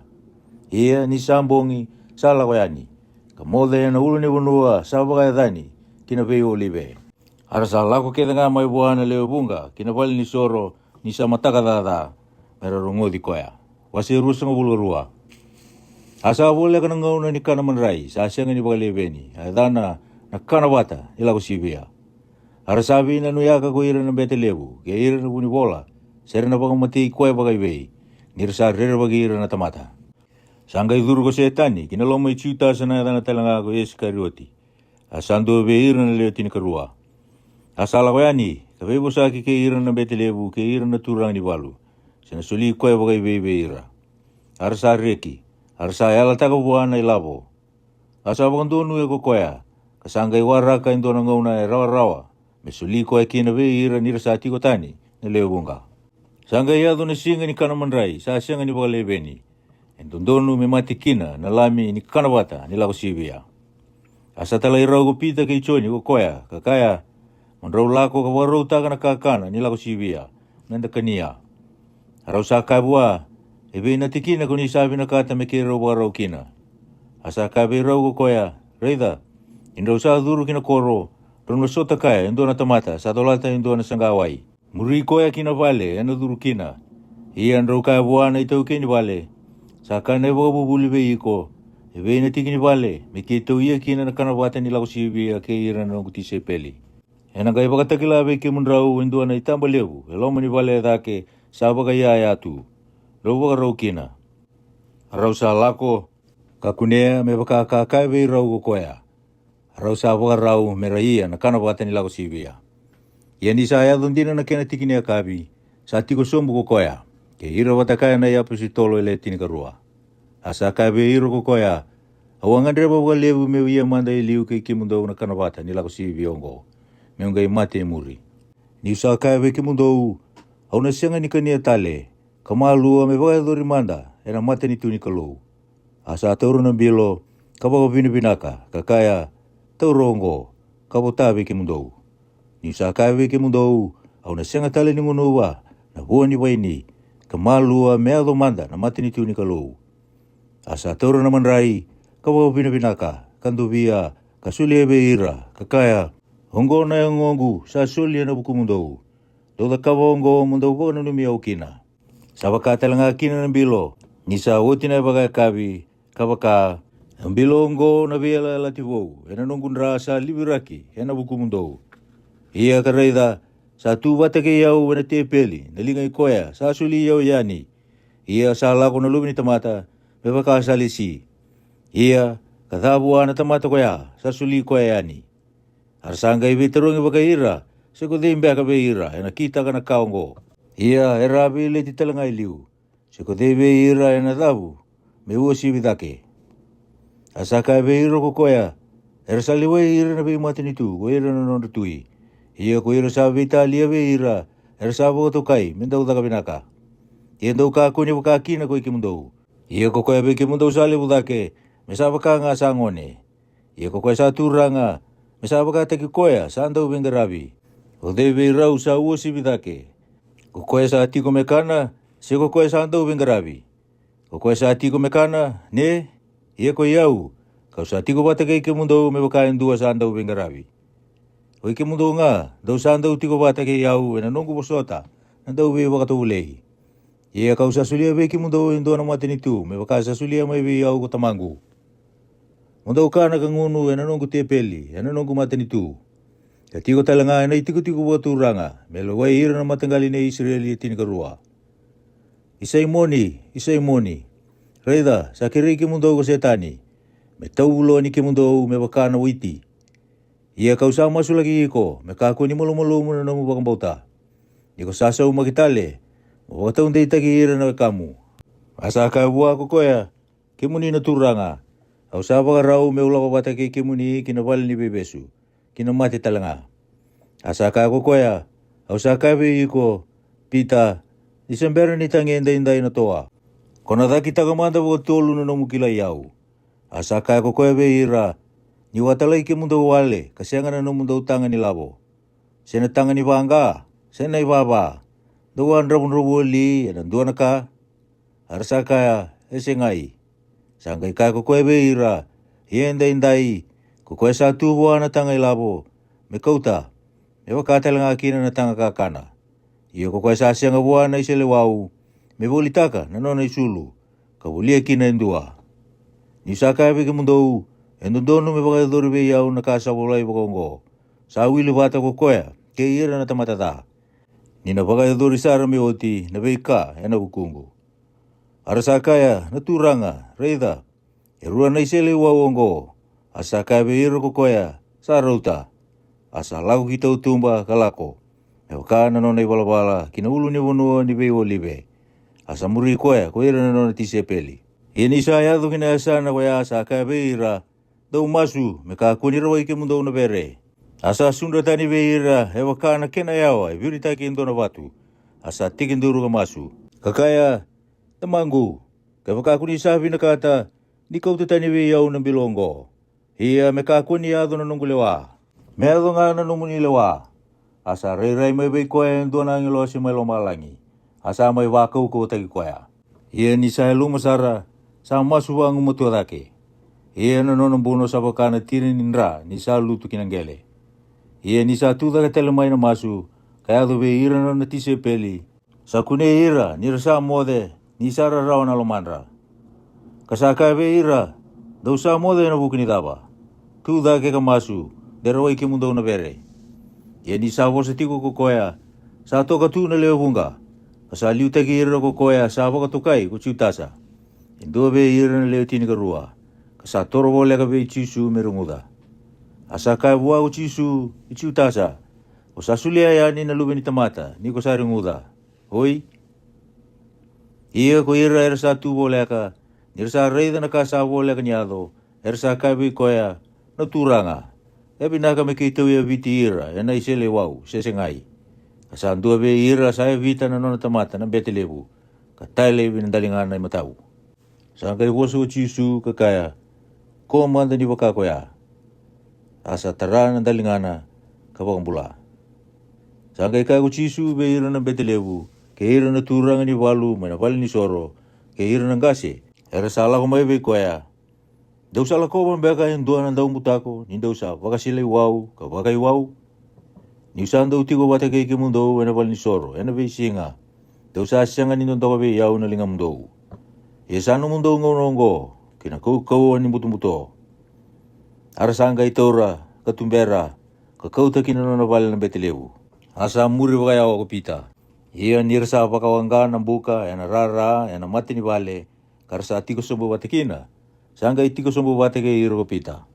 Ia ni sa bogi, sa lako yani, ka moce ena ulunivanua sa vakayacani ki na veiolive. A ra sa lako kece ga mai vua na lewe vuqa ki na valenisoro ni sa mataka caca, me ra rogoci koya. Wase ruasagavulu ka rua. A sa voleka na gauna ni kana madrai sa sega ni vakaleveni, a yacana na kana vata ni lako sivia. A ra sa veinanuyaka ko ira na bete levu kei ira na vunivola, se ra na vakamatei koya vakaivei, ni ra sa rerevaki ira na tamata. Sa qai curu ko Setani ki na loma i Jutasa na yacana tale ga ko Isikarioti. A sa dua vei ira na lewe tinikarua. A sa lako yani ka veivosaki kei ira na bete levu kei ira na turaga ni valu, se na soli koya vakaivei vei ira. A ra sa reki, a ra sa yalataka vua na ilavo. A sa vakadonuya ko koya, ka sa qai waraka e dua na gauna e rawarawa, me soli koya kina vei ira ni ra sa tiko tani na lewe vuqa. Sa qai yaco na siga ni kana madrai sa sega ni vakaleveni. E dodonu me mate kina na lami ni kana vata ni lako sivia. A sa talai rau ko Pita kei Joni ko koya, ka kaya, mo drau lako ka vakarautaka na kakana ni lako sivia, me da kania. A rau sa kaya vua, e vei na tikina ko ni sa vinakata me keirau vakarau kina? A sa kaya vei rau ko koya, raica, ni drau sa curu ki na koro, drau na sota kaya e dua na tamata sa colata e dua na saqawai. Muri koya ki na vale ena curu kina. Ia drau kaya vua na itaukei ni vale, sa kaya na ivakavuvuli vei iko, e vei na tiki ni vale me keitou ia kina na kana vata ni lako sivia kei ira na noqu tisaipeli? Ena qai vakatakila vei kemudrau e dua na itaba levu e loma ni vale e cake, sa vakaiyaya tu. Drau vakarau kina. A rau sa lako, ka kunea me vaka ka kaya vei rau ko koya. A rau sa vakarau me ra ia na kana vata ni lako sivia. Ia ni sa yaco dina na kena tiki ni yakavi, sa tiko sobu ko koya, kei ira vata kaya na iapositolo e le tinikarua. A sa kaya vei ira ko koya, au a gadreva vakalevu meu ia mada e liu kei kemudou na kana vata ni lako sivia oqo, meu qai mate e muri. Niu sa kaya vei kemudou, au na sega ni kania tale, ka malua me vakayacori mada e na matanitu ni Kalou. A sa taura na bilo, ka vakavinavinaka, ka kaya, Taura oqo, ka vota vei kemudou. Ni'u sa kaya vei kemudou, Au na sega tale ni gunuva na vua ni vaini, ka malua me yaco mada na matanitu ni Kalou. A sa taura na madrai, ka vakavinavinaka, ka dovia, ka solia vei ira, ka kaya, Oqo na yagoqu sa soli e na vukumudou. Dou cakava oqo mo dou vakananumi au kina. Sa vaka tale ga kina na bilo, ni sa oti na vakayakavi, ka vaka, A bilo oqo na veiyalayalati vou e na noqu dra sa liviraki e na vukumudou. Ia ka raica, sa tu vata kei au e na tepeli na liga i koya sa soli au yani. Ia sa lako na Luve ni tamata me vaka sa lesi. Ia ka ca vua na tamata koya sa soli koya yani. A ra sa qai veitarogi vakai ira, se ko cei beka vei ira e na kitaka na ka oqo. Ia era a veileti tale ga e liu, se ko cei vei ira e na cavu me uasivi cake. A sa kaya vei ira ko koya, Era sa lewai ira na veimatanitu ko ira na nodra tui. Ia ko ira sa veitalia vei ira, era sa vakatokai me dau caka vinaka. Ia dou kakua ni vaka kina ko i kemudou. Ia ko koya vei kemudou sa levu cake, me sa vaka ga sa gone. Ia ko koya sa turaga, me sa vakataki koya sa dau veiqaravi. O cei vei rau sa uasivi cake? Ko koya sa tiko me kana, se ko koya sa dau veiqaravi? Ko koya sa tiko me kana, ne? Ia ko i au, ka'u sa tiko vata kei kemudou me vaka e dua sa dau veiqaravi. O i kemudou ga, dou sa dau tiko vata kei au e na noqu vosota na dau veivakatovolei. Ia ka'u sa solia vei kemudou e dua na matanitu me vaka sa solia mai vei au ko tamaqu. Mo dou kana ka gunu e na noqu tepeli e na noqu matanitu. Ka tiko tale ga e na i tikotiko vakaturaga me lewai ira na mataqali nei Isireli e tinikarua. I Saimoni, i Saimoni, raica, sa kerei kemudou ko Setani, me tauvuloni kemudou me vaka na waiti. Ia ka'u sa masulaki iko me kakua ni malumalumu na nomu vakabauta. Ni ko sa saumaki tale, mo vakataudeitaki ira na wekamu. A sa kaya vua ko koya, Kemuni na Turaga, au sa vakarau me'u lako vata kei kemuni ki na vale ni veivesu, ki na mate tale ga. A sa kaya ko koya, Au sa kaya vei iko, Pita, ni se bera ni tagi edaidai na toa, ko na cakitaka mada vakatolu na nomu kilai au. A sa kaya ko koya vei ira, Ni'u a talai kemudou wale ka sega na nomudou taga ni lavo, se na taga ni vaqa, se na ivava, dou a dravudravua li e na dua na ka? A ra sa kaya, E segai. Sa qai kaya ko koya vei ira, Ia edaidai, ko koya sa tu vua na taga i lavo, me kauta, me vaka tale ga kina na taga kakana. Ia ko koya sa sega vua na iseleiwau, me volitaka na nona isulu, ka volia kina e dua. Ni'u sa kaya vei kemudou, e dodonu me vakayacori vei au na ka sa volai vakaoqo, sa wili vata ko koya kei ira na tamata ca. Ni na vakayacori sara me oti na veika e na vukuqu. A ra sa kaya, Na Turaga, raica, e rua na iseleiwau oqo. A sa kaya vei ira ko koya, Sa rauta. A sa lako ki tautuba ka lako, me vaka na nona ivalavala, ki na ulunivanua ni veiolive. A sa muri koya ko ira na nona tisaipeli. Ia ni sa yaco ki na yasana koya sa kaya vei ira, Dou masu me kakua ni rawai kemudou na vere. A sa sudra tani vei ira e vaka na kena yawa e viritaki e dua na vatu. A sa tekiduru ka masu, ka kaya, Tamaqu, kevaka ko ni sa vinakata, ni kauta tani vei au na bilo oqo. Ia me kakua ni yaco na noqu lewa, me yaco ga na nomuni lewa. A sa rairai mai vei koya e dua na agilosi mai lomalagi, a sa mai vakaukauwataki koya. Ia ni sa yaluma sara, sa masu vagumatua cake. Ia na nona buno sa vaka na tina ni dra ni sa lutu ki na qele. Ia ni sa tu cake tale mai na masu, ka yaco vei ira na nona tisaipeli, sa kunei ira ni ra sa moce ni sa rarawa na lomadra. Ka sa kaya vei ira, Dou sa moce ena vuku ni cava? Tu cake ka masu, de rawai kemudou na vere. Ia ni sa vosa tiko ko koya, sa toka tu na lewe vuqa, ka sa liutaki ira ko koya sa vakatokai ko Jutasa, e dua vei ira na lewe tinikarua, ka sa toro voleka vei Jisu me reguca. A sa kaya vua ko Jisu, I Jutasa, ko sa solia yani na Luve ni tamata ni ko sa reguca, oi? Ia ko ira era sa tu voleka, ni ra sa raica na ka sa voleka ni yaco, era sa kaya vei koya, Na Turaga, e vinaka me keitou yaviti ira ena iseleiwau, se segai? Ka sa dua vei ira sa yavita na nona tamata na bete levu, ka talevi na daligana i matau. Sa qai vosa ko Jisu ka kaya, "Ko mada ni vaka koya." A sa tara na daligana ka vakabula. Sa qai kaya ko Jisu vei ira na bete levu, kei ira na turaga ni valu mai na valenisoro, kei ira na qase era sa lako mai vei koya, "Dou sa lakova beka e dua na daubutako ni dou sa vakasilaiwau ka vakaiwau? Niu sa dau tiko vata kei kemudou ena valenisoro ena veisiga, dou sa sega ni dodoka vei au na ligamudou. Ia sa nomudou gauna oqo ki na kaukauwa ni butobuto." A ra sa qai taura ka tubera ka kauta ki na nona vale na bete levu. A sa muri vakayawa ko Pita. Ia ni ra sa vakawaqa na buka ena rara ena mata ni vale, ka ra sa tiko sobu vata kina, sa qai tiko sobu vata kei ira ko Pita.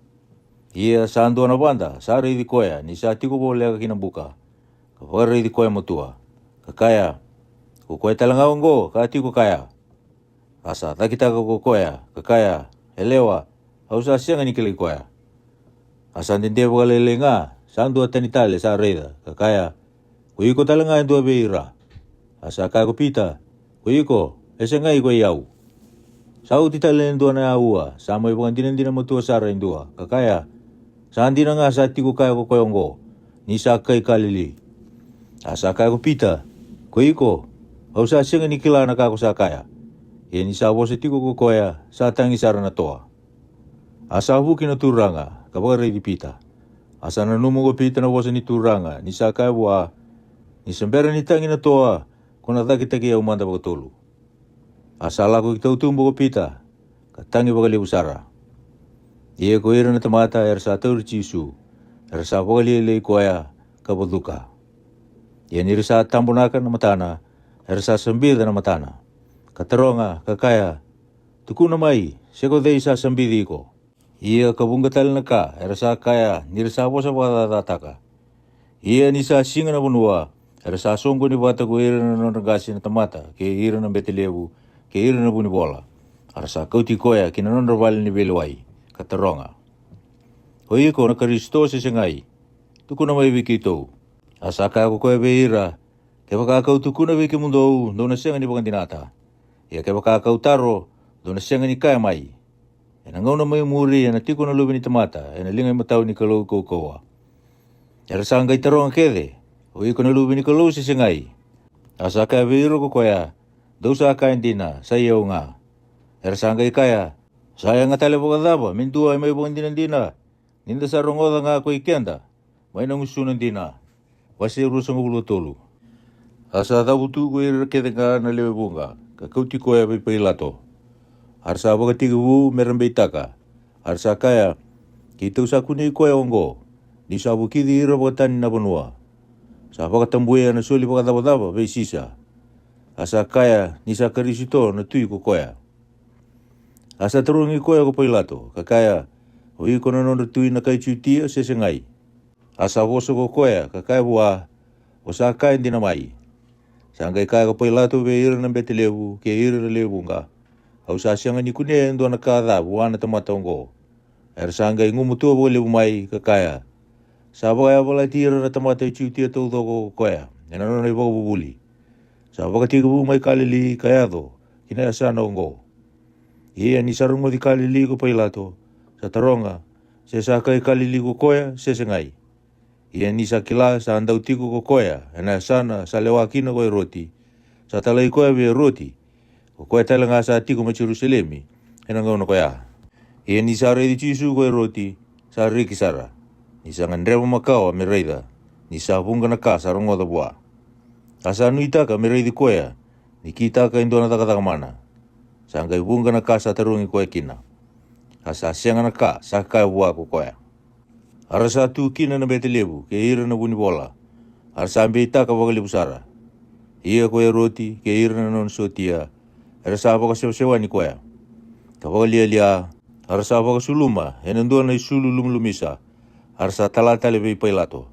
Ia sa dua na vada sa raici koya ni sa tiko voleka ki na buka, ka vakaraici koya matua, ka kaya, "Ko koya tale ga oqo ka tiko kaya." A sa cakitaka ko koya ka kaya, "Yalewa, au sa sega ni kilai koya." A sa dede vakalailai ga, sa dua tani tale sa raica ka kaya, "Ko iko tale ga e dua vei ira." A sa kaya ko Pita, "Ko iko, e segai ko i au." Sa oti tale e dua na aua sa mai vakadinadina matua sara e dua ka kaya, "Sa dina ga sa tiko kaya ko koya oqo ni sa kai Kalili." A sa kaya ko Pita, "Ko iko, au sa sega ni kila na ka ko sa kaya." Ia ni sa vosa tiko ko koya, sa tagi sara na toa. A sa vuki na Turaga ka vakaraici Pita. A sa nanuma ko Pita na vosa ni Turaga ni sa kaya vua, "Ni sa bera ni tagi na toa, ko na cakitaki au mada vakatolu." A sa lako i tautuba ko Pita ka tagi vakalevu sara. Ia ko ira na tamata era sa tauri Jisu, era sa vakalialiai koya ka vacuka. Ia ni ra sa tabonaka na matana, era sa sabica na matana ka taroga ka kaya, "Tukuna mai, se ko cei sa sabici iko?" Ia ka vuqa tale na ka era sa kaya ni ra sa vosa vakacacataka. Ia ni sa siga na vanua, era sa soqoni vata ko ira na nodra qase na tamata kei ira na bete levu kei ira na vunivola. A ra sa kauti koya ki na nodra vale ni veilewai ka taroga, "O iko na Karisito se segai? Tukuna mai vei keitou." A sa kaya ko koya vei ira, "Kevaka kau tukuna vei kemudou, dou na sega ni vakadinata. Ia kevaka kau taro, dou na sega ni kaya mai. Ena gauna mai muri ena tiko na Luve ni tamata ena liga imatau ni Kalou kaukauwa." Era sa qai taroga kece, "O iko na Luve ni Kalou se segai?" A sa kaya vei ira ko koya, "Dou sa kaya dina, sa i au ga." Era sa qai kaya, "Sa yaga tale vakacava me dua e mai vakadinadina, ni da sa rogoca ga ko i keda mai na gusuna dina?" Wase ruasagavulu ka tolu. A sa cavutu ko ira kece ga na lewe vuqa ka kauti koya vei Pailato. A ra sa vakatekivu me ra beitaka. A ra sa kaya, "Keitou sa kunei koya oqo ni sa vukici ira vakatani na vanua. Sa vakatabuya na soli vakacavacava vei Sisa. A sa kaya ni sa Karisito na tui ko koya." A sa tarogi koya ko Pailato ka kaya, "O iko na nodra tui na kai Jutia se segai?" A sa vosa ko koya ka kaya vua, "O sa kaya dina mai." Sa qai kaya ko Pailato vei ira na bete levu kei ira na lewe vuqa, "Au sa sega ni kunea e dua na ka ca vua na tamata oqo." Era sa qai gumatua vakalevu mai ka kaya, "Sa vakayavalati ira na tamata e Jutia taucoko ko koya ena nona ivakavuvuli. Sa vakatekivu mai Kalili ka yaco ki na yasana oqo." Ia ni sa rogoci Kalili ko Pailato, sa taroga se sa kai Kalili ko koya se segai. Ia ni sa kila sa dau tiko ko koya ena yasana sa lewa kina ko Eroti, sa talai koya vei Eroti, ko koya tale ga sa tiko mai Jerusalemi ena gauna koya. Ia ni sa raici Jisu ko Eroti, sa reki sara, ni sa gadreva makawa me raica, ni sa vuqa na ka sa rogoca vua. A sa nuitaka me raici koya ni kitaka e dua na cakacaka mana. Sa qai vuqa na ka sa tarogi koya kina. A sa sega na ka sa kaya vua ko koya. A ra sa tu kina na bete levu kei ira na vunivola. A ra sa beitaka vakalevu sara. Ia ko Eroti kei ira na nona sotia, era sa vakasewasewani koya, ka vakalialia. A ra sa vakasuluma ena dua na isulu lumilumisa. A ra sa tala tale vei Pailato.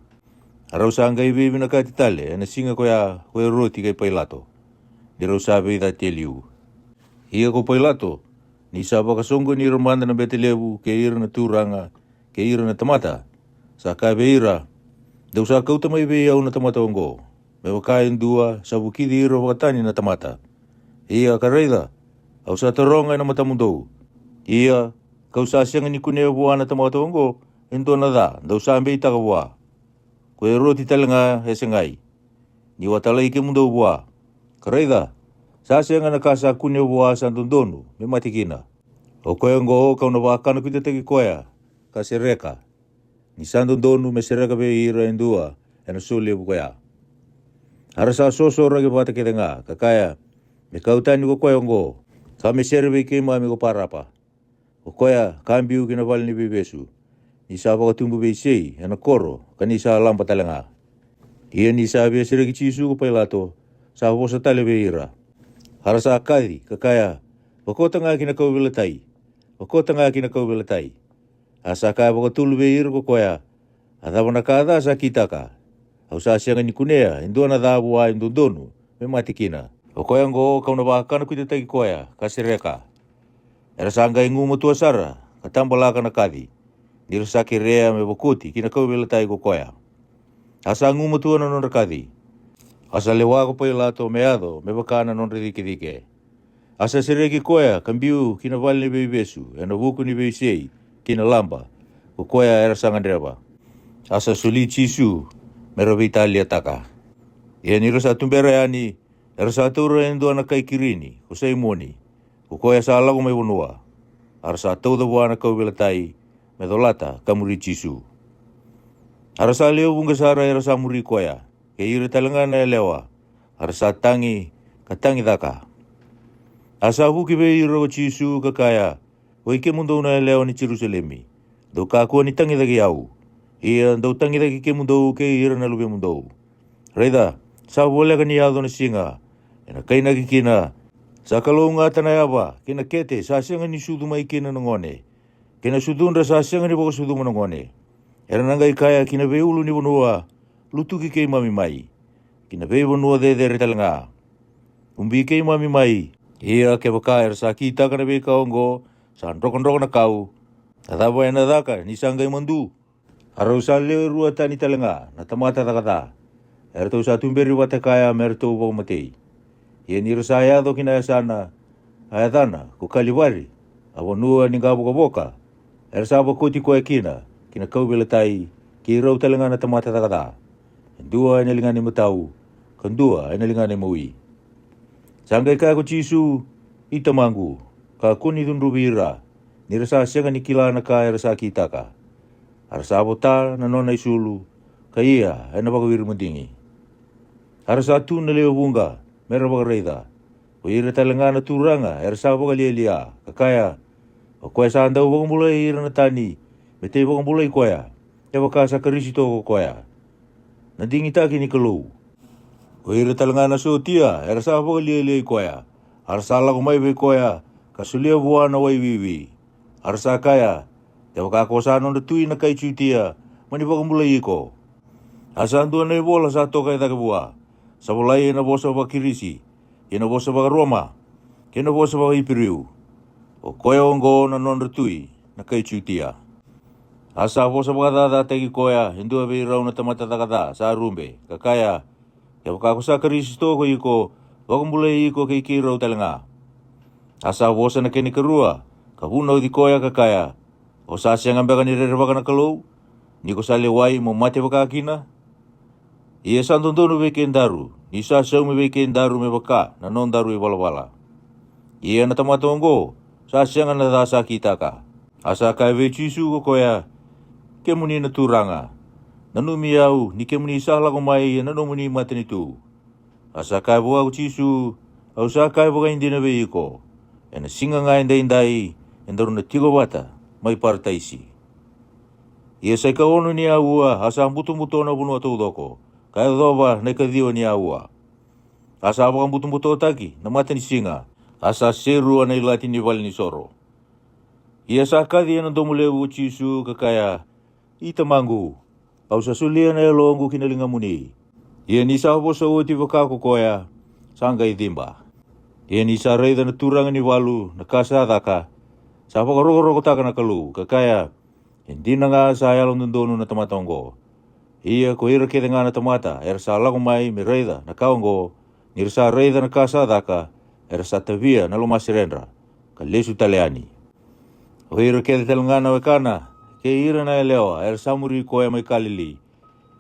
A rau sa qai veivinakati tale ena siga koya ko Eroti kei Pailato, ni rau sa veicati e liu. Ia ko Pailato, ni sa vakasoqoni ira mada na bete levu kei ira na turaga kei ira na tamata, sa kaya vei ira, "Dou sa kauta mai vei au na tamata oqo, me vaka e dua sa vukici ira vakatani na tamata." Ia ka raica, Au sa taroga e na matamudou. Ia, ka'u sa sega ni kunea vua na tamata oqo e dua na ca dou sa beitaka vua. Ko e roti tale ga e segai, ni'u a talai kemudou vua. Ka raica, sa sega na ka sa kunea vua sa dodonu me mate kina. O koya oqo ka'u na vakanakuitataki koya, ka sereka. Ni sa dodonu me sereka vei ira e dua e na so levu koya. A ra sa sosoraki vata kece ga, ka kaya, me kau tani ko koya oqo, ka me sere vei keimami ko Parapa. O koya ka biu ki na vale ni veivesu, ni sa vakatubu veisei e na koro, ka ni sa laba tale ga. Ia ni sa via sereki Jisu ko Pailato, sa vosa tale vei ira. A ra sa kaci, ka kaya, vakota ga ki na kauveilatai, vakota ga ki na kauveilatai. A sa kaya vakatolu vei ira ko koya, a cava na ka ca sa kitaka? Au sa sega ni kunea e dua na ca vua e dodonu me mate kina. O koya oqo ka'u na vakanakuitataki koya, ka sereka. Era sa qai gumatua sara, ka tabalaka na kaci, ni ra sa kerea me vakoti ki na kauveilatai ko koya. A sa gumatua na nodra kaci. A sa lewa ko Pailato me yaco me vaka na nodra cikecike. A sa sereki koya ka biu ki na vale ni veivesu e na vuku ni veisei kei na laba, ko koya era sa gadreva. A sa soli Jisu me ra veitaliataka. Ia ni ra sa tubera yani, era sa taura e dua na kai Kirini ko Saimoni, ko koya sa lako mai vanua. A ra sa tauca vua na kauveilatai me colata ka muri Jisu. A ra sa lewe vuqa sara era sa muri koya, kei ira tale ga na yalewa. A ra sa tagi, ka tagi caka. A sa vuki vei ira ko Jisu, ka kaya, oi kemudou na yalewa ni Jerusalemi, dou kakua ni tagicaki au. Ia dou tagicaki kemudou kei ira na luvemudou. Raica, sa voleka ni yaco na siga, e na kainaki kina, sa kalougata na yava kei na kete sa sega ni sucu mai kina na gone, kei na sucudra sa sega ni vakasucuma na gone. Era na qai kaya ki na veiulunivanua, lutuki keimami mai, ki na veivanua cecere tale ga, ubi keimami mai. Ia kevaka era sa kitaka na veika oqo, sa drokadroka na kau, a cava e na caka ni sa qai madu? A rau sa lewe rua tani tale ga na tamata caka ca, eratou sa tuberi vata kaya me ratou vakamatei. Ia ni ra sa yaco ki na yasana a yacana ko Kalivari, a vanua ni qavokavoka, era sa vakoti koya kina ki na kauveilatai, kei rau tale ga na tamata caka ca, e dua e na ligana imatau, ka dua e na ligana imawi. Sa qai kaya ko Jisu, I Tamaqu, kakua ni cudruvi ira, ni ra sa sega ni kila na ka era sa kitaka. A ra sa vota na nona isulu, ka ia e na vakawiri madigi. A ra sa tu na lewe vuqa me ra vakaraica, ko ira tale ga na turaga era sa vakalialia, ka kaya, o koya sa dau vakabulai ira na tani, me tei vakabulai koya, kevaka sa Karisito ko koya, na digitaki ni Kalou. Ko ira tale ga na sotia era sa vakalialiai koya, a ra sa lako mai vei koya, ka solia vua na wai wiwi. A ra sa kaya, kevaka ko sa nodra tui na kai Jutia, mani vakabulai iko. A sa dua na ivola sa toka e cake vua, sa volai e na vosa vakaKirisi, kei na vosa vakaRoma, kei na vosa vakaIperiu, o koya oqo na nodra tui na kai Jutia. A sa vosa vakacacataki koya e dua vei rau na tamata caka ca sa rube, ka kaya, kevaka ko sa Karisito ko iko, vakabulai iko kei keirau tale ga. A sa vosa na kena ikarua, ka vunauci koya, ka kaya, o sa sega beka ni rerevaka na Kalou, ni ko sa lewai mo mate vakakina? Ia sa dodonu vei kedaru ni sa saumi vei kedaru me vaka na nodaru ivalavala. Ia na tamata oqo sa sega na ca sa kitaka. A sa kaya vei Jisu ko koya, kemuni na Turaga, nanumi au ni kemuni sa lako mai e na nomuni matanitu. A sa kaya vua ko Jisu, au sa kaya vakaidina vei iko, e na siga ga edaidai edaru na tiko vata mai Parataisi. Ia sa ikaono ni aua a sa butobuto na vanua taucoko, ka yacova na ikaciwa ni aua. A sa vakabutobutotaki na mata ni siga, a sa serua na ilati ni valenisoro. Ia sa kaci e na domo levu ko Jisu, ka kaya, I Tamaqu, au sa solia na yaloqu ki na ligamuni. Ia ni sa vosa oti vaka ko koya, sa qai ciba. Ia ni sa raica na turaga ni valu na ka sa caka, sa vakarokorokotaka na Kalou, ka kaya, e dina ga sa yalododonu na tamata oqo. Ia ko ira kece ga na tamata era sa lako mai me raica na ka oqo, ni ra sa raica na ka sa caka, era sa tavia na lomaseredra, ka lesu tale yani. O ira kece tale ga na wekana kei ira na yalewa era sa muri koya mai Kalili,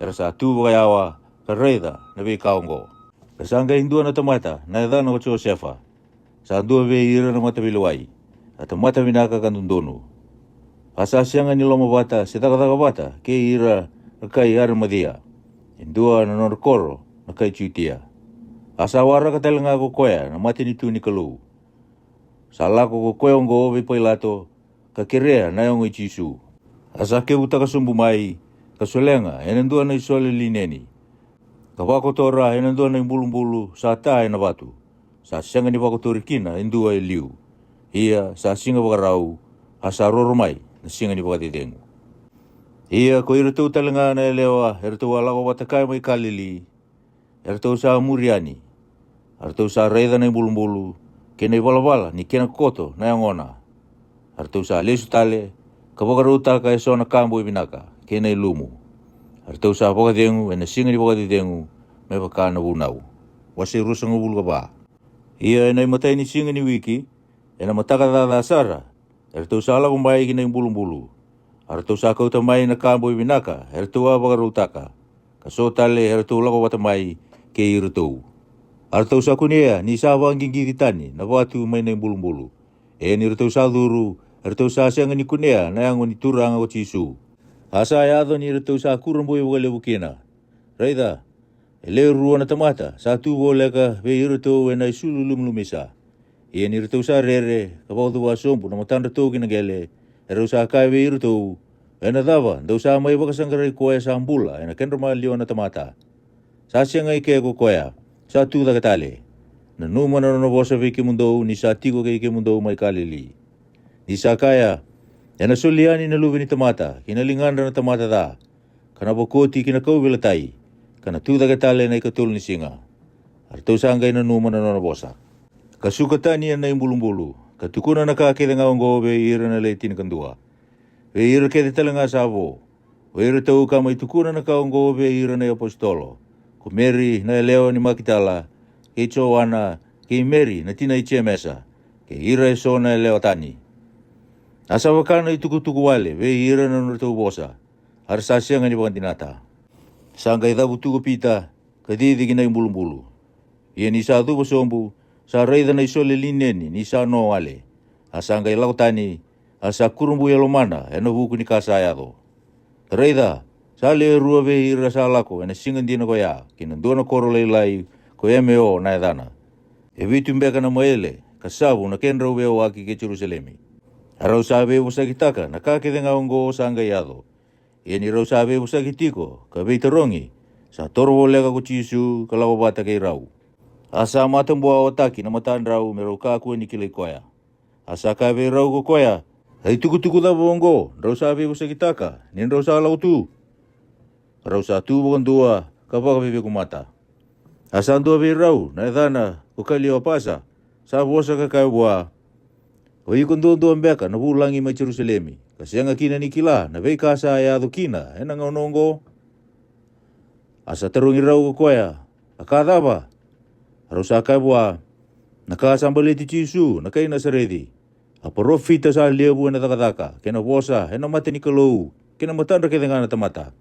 era sa tu vakayawa ka raica na veika oqo. Ka sa qai dua na tamata na yacana ko Josefa, sa dua vei ira na mataveilewai, a tamata vinaka ka dodonu. A sa sega ni lomavata se cakacaka vata kei ira na kai Arimacia, e dua na nodra koro na kai Jutia. A sa waraka tale ga ko koya na matanitu ni Kalou. Sa lako ko koya oqo vei Pailato, ka kerea na yago i Jisu. A sa kevutaka sobu mai, ka solega ena dua na isole lineni, ka vakotora ena dua na ibulubulu sa ta ena vatu. Sa sega ni vakotori kina e dua e liu. Ia sa siga vakarau, a sa roro mai na siga ni vakacecegu. Ia ko iratou tale ga na yalewa eratou a lako vata kaya mai Kalili, eratou sa muri yani. Eratou sa raica na ibulubulu, kei na ivalavala ni kena koto na yagona. Eratou sa lesu tale, ka vakarautaka eso na ka boi vinaka kei na ilumu. Eratou sa vakacegu ena siga ni vakacecegu, me vaka na vunau. Wase ruasagavulu ka va. Ia ena imatai ni siga ni wiki, ena mataka caca sara, eratou sa lako mai ki na ibulubulu. Eratou sa kauta mai na ka boi vinaka eratou a vakarautaka, ka so tale eratou lako vata mai kei iratou. Eratou sa kunea ni sa vaqiqici tani na vatu mai na ibulubulu. E ni ratou sa curu, eratou sa sega ni kunea na yago ni Turaga ko Jisu. A sa yaco ni ratou sa kurabui vakalevu kina, raica, e lewe rua na tamata sa tu voleka vei iratou ena isulu lumilumisa. Ia ni ratou sa rere ka vakacuva sobu na matadratou ki na qele, erau sa kaya vei iratou, ena cava dou sa mai vakasaqarai koya sa bula ena kedra maliwa na tamata? Sa sega i ke ko koya, sa tu cake tale. Nanuma na nona vosa vei kemudou ni sa tiko kei kemudou mai Kalili. Ni sa kaya, ena soli yani na Luve ni tamata ki na ligadra na tamata ca, ka na vakoti ki na kauveilatai, ka na tu cake tale na ikatolu ni siga. Eratou sa qai nanuma na nona vosa, ka suka tani ena ibulubulu, ka tukuna na ka kece ga oqo vei ira na le tinikadua, vei ira kece tale ga sa vo. O iratou ka mai tukuna na ka oqo vei ira na iapositolo, ko Meri na yalewa ni Makitala, kei Joana, kei Meri na tina i Jemesa, kei ira eso na yalewa tani. A sa vaka na itukutuku wale vei ira na nodratou vosa, a ra sa sega ni vakadinata. Sa qai cavutu ko Pita, ka cici ki na ibulubulu. Ia ni sa cuva sobu, sa raica na isole lineni ni sa no wale. A sa qai lako tani, a sa kurabui e lomana ena vuku ni ka sa yaco. Ka raica, sa lewe rua vei ira sa lako ena siga dina ko ya ki na dua na koro lailai, ko Emeo na yacana. E vitu beka na maile ka savu na kedrau veiyawaki kei Jerusalemi. A rau sa veivosakitaka na ka kece ga oqo sa qai yaco. Ia ni rau sa veivosaki tiko ka veitarogi, sa toro voleka ko Jisu ka lako vata kei rau. A sa matabuawataki na matadrau me rau kakua ni kilai koya. A sa kaya vei rau ko koya, a itukutuku cava oqo drau sa veivosakitaka ni drau sa lako tu? Rau sa tu vakadua ka vakaveiveku mata. A sa dua vei rau na yacana ko Kaliopasa, sa vosa ka kaya vua, o iko duadua beka na vulagi mai Jerusalemi, ka sega kina ni kila na veika sa yaco kina ena gauna oqo? A sa tarogi rau ko koya, a ka cava? A rau sa kaya vua, na ka sa baleti Jisu na kai Nasareci, a parofita sa levu ena cakacaka kei na vosa ena mata ni Kalou kei na matadra kece ga na tamata.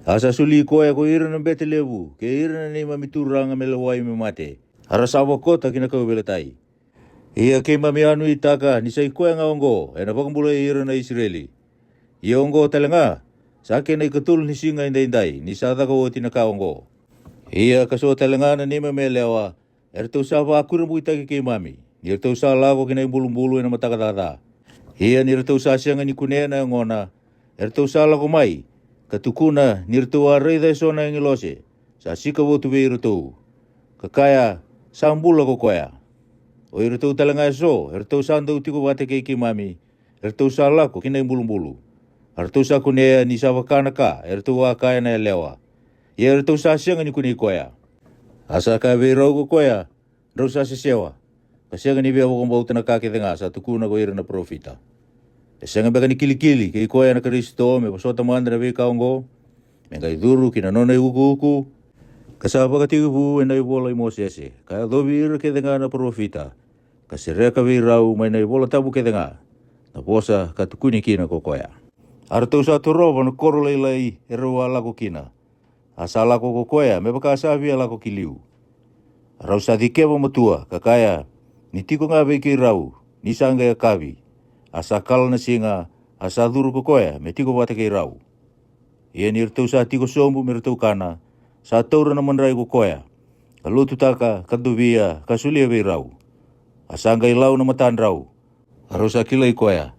A sa soli koya ko ira na bete levu kei ira na neimami turaga me lewai me mate, a ra sa vakota ki na kauveilatai. Ia keimami a nuitaka ni sa i koya ga oqo ena vakabulai ira na Isireli. Ia oqo tale ga, sa kena ikatolu ni siga edaidai ni sa caka oti na ka oqo. Ia ka so tale ga na neimami yalewa, eratou sa vakurabuitaki keimami ni ratou sa lako ki na ibulubulu ena mataka caca. Ia ni ratou sa sega ni kunea na yagona, eratou sa lako mai ka tukuna ni ratou a raica eso na agilose sa sika votu vei iratou, ka kaya, sa bula ko koya. O iratou tale ga eso eratou sa dau tiko vata kei keimami, eratou sa lako ki na ibulubulu. Eratou sa kunea ni sa vaka na ka eratou a kaya na yalewa. Ia eratou sa sega ni kunei koya. A sa kaya vei rau ko koya, drau sa sesewa, ka sega ni via vakabauta na ka kece ga sa tukuna ko ira na parofita. E sega beka ni kilikili kei koya na Karisito me vosota mada na veika oqo, me qai curu ki na nona iukuuku? Ka sa vakatekivu ena ivola i Mosese ka yacovi ira kece ga na parofita, ka sereka vei rau mai na iVola Tabu kece ga na vosa ka tukuni kina ko koya. A ratou sa torova na koro lailai e rau a lako kina, a sa lako ko koya me vaka sa via lako ki liu. A rau sa cikeva matua ka kaya, ni tiko ga vei keirau, ni sa qai yakavi. A sa kala na siga, a sa curu ko koya me tiko vata kei rau. Ia ni ratou sa tiko sobu me ratou kana, sa taura na madrai ko koya, ka lotutaka, ka dovia, ka solia vei rau. A sa qai lau na matadrau, a rau sa kilai koya,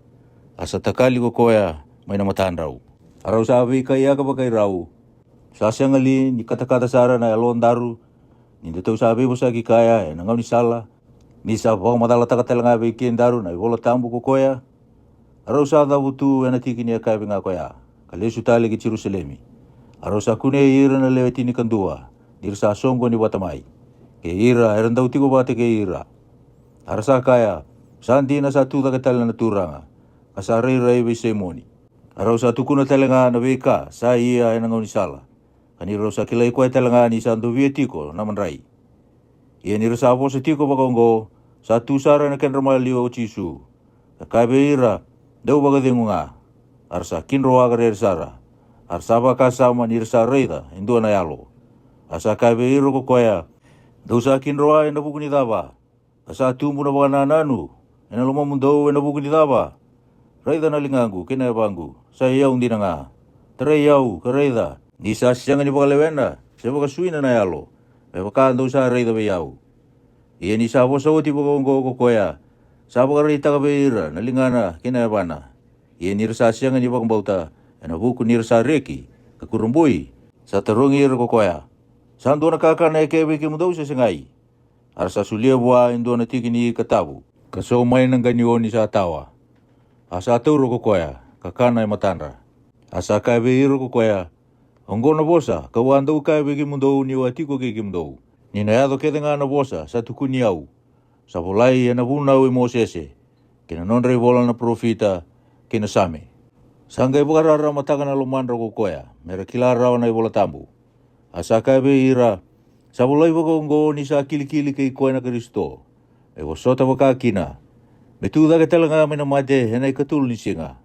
a sa takali ko koya mai na matadrau. A rau sa veikaiyaka vakai rau, sa sega li ni katakata sara na yalodaru, ni datou sa veivosaki kaya e na gaunisala, ni sa vakamacalataka tale ga vei kedaru na iVola Tabu ko koya? A rau sa cavu tu e na tiki ni yakavi ga koya, ka lesu tale ki Jerusalemi. A rau sa kunei ira na lewe tinikadua, ni ra sa soqoni vata mai, kei ira era dau tiko vata kei ira. A ra sa kaya, sa dina sa tu cake tale na Turaga, ka sa rairai vei Simoni. A rau sa tukuna tale ga na veika sa ia e na gaunisala, ka ni rau sa kilai koya tale ga ni sa dovia tiko na madrai. Ia ni ra sa vosa tiko vakaoqo, sa tu sara e na kedra maliwa ko Jisu, ka kaya vei ira, dou vakacegu ga. A ra sa kidroa ka rere sara, a ra sa vakasama ni ra sa raica e dua na yalo. A sa kaya vei ira ko koya, dou sa kidroa e na vuku ni cava? Ka sa tubu na vakanananu e na lomamudou e na vuku ni cava? Raica na ligaqu kei na yavaqu, sa i au dina ga. Tarai au ka raica, ni sa sega ni vakalewena se vakasuina na yalo, me vaka dou sa raica vei au. Ia ni sa vosa oti vakaoqo ko koya, sa vakaraitaka vei ira na ligana kei na yavana. Ia ni ra sa sega ni vakabauta e na vuku ni ra sa reki ka kurabui, sa tarogi ira ko koya, sa dua na kakana eke vei kemudou se segai? A ra sa solia vua e dua na tiki ni ika tavu, ka so mai na ganioni sa tawa. A sa taura ko koya, ka kana e matadra. A sa kaya vei ira ko koya, oqo na vosa ka'u a dau kaya vei kemudou ni'u a tiko kei kemudou, ni na yaco kece ga na vosa sa tukuni au, sa volai e na vunau i Mosese, kei na nodra ivola na parofita, kei na Same. Sa qai vakararamataka na lomadra ko koya me ra kila rawa na iVola Tabu. A sa kaya vei ira, sa volai vakaoqo ni sa kilikili kei koya na Karisito, me vosota vaka kina, me tu cake tale ga mai na mate e na ikatolu ni siga,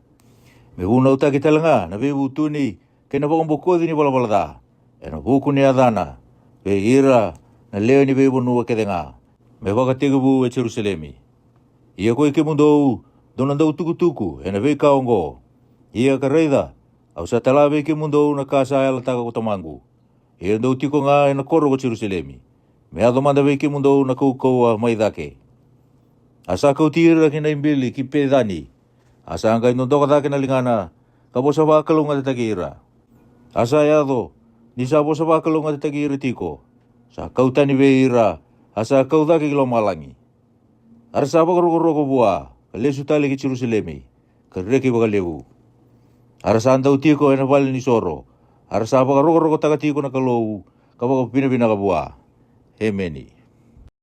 me vunautaki tale ga na veivutuni kei na vakabokoci ni valavala ca e na vuku ni yacana, vei ira na lewe ni veivanua kece ga, me vakatekivu e Jerusalemi. Ia koi kemudou, dou na dau tukutuku e na veika oqo. Ia ka raica, au sa tala vei kemudou na ka sa yalataka ko Tamaqu. Ia dou tiko ga e na koro ko Jerusalemi, me yaco mada vei kemudou na kaukauwa mai cake. A sa kauti ira ki na ibili ki Pecani. A sa qai dodoka cake na ligana, ka vosa vakalougatataki ira. A sa yaco, ni sa vosa vakalougatataki ira tiko, sa kau tani vei ira, a sa kau cake ki lomalagi. A ra sa vakarokoroko vua, ka lesu tale ki Jerusalemi, ka reki vakalevu. A ra sa dau tiko e na vale ni soro, a ra sa vakarokorokotaka tiko na Kalou, ka vakavinavinaka vua. Emeni.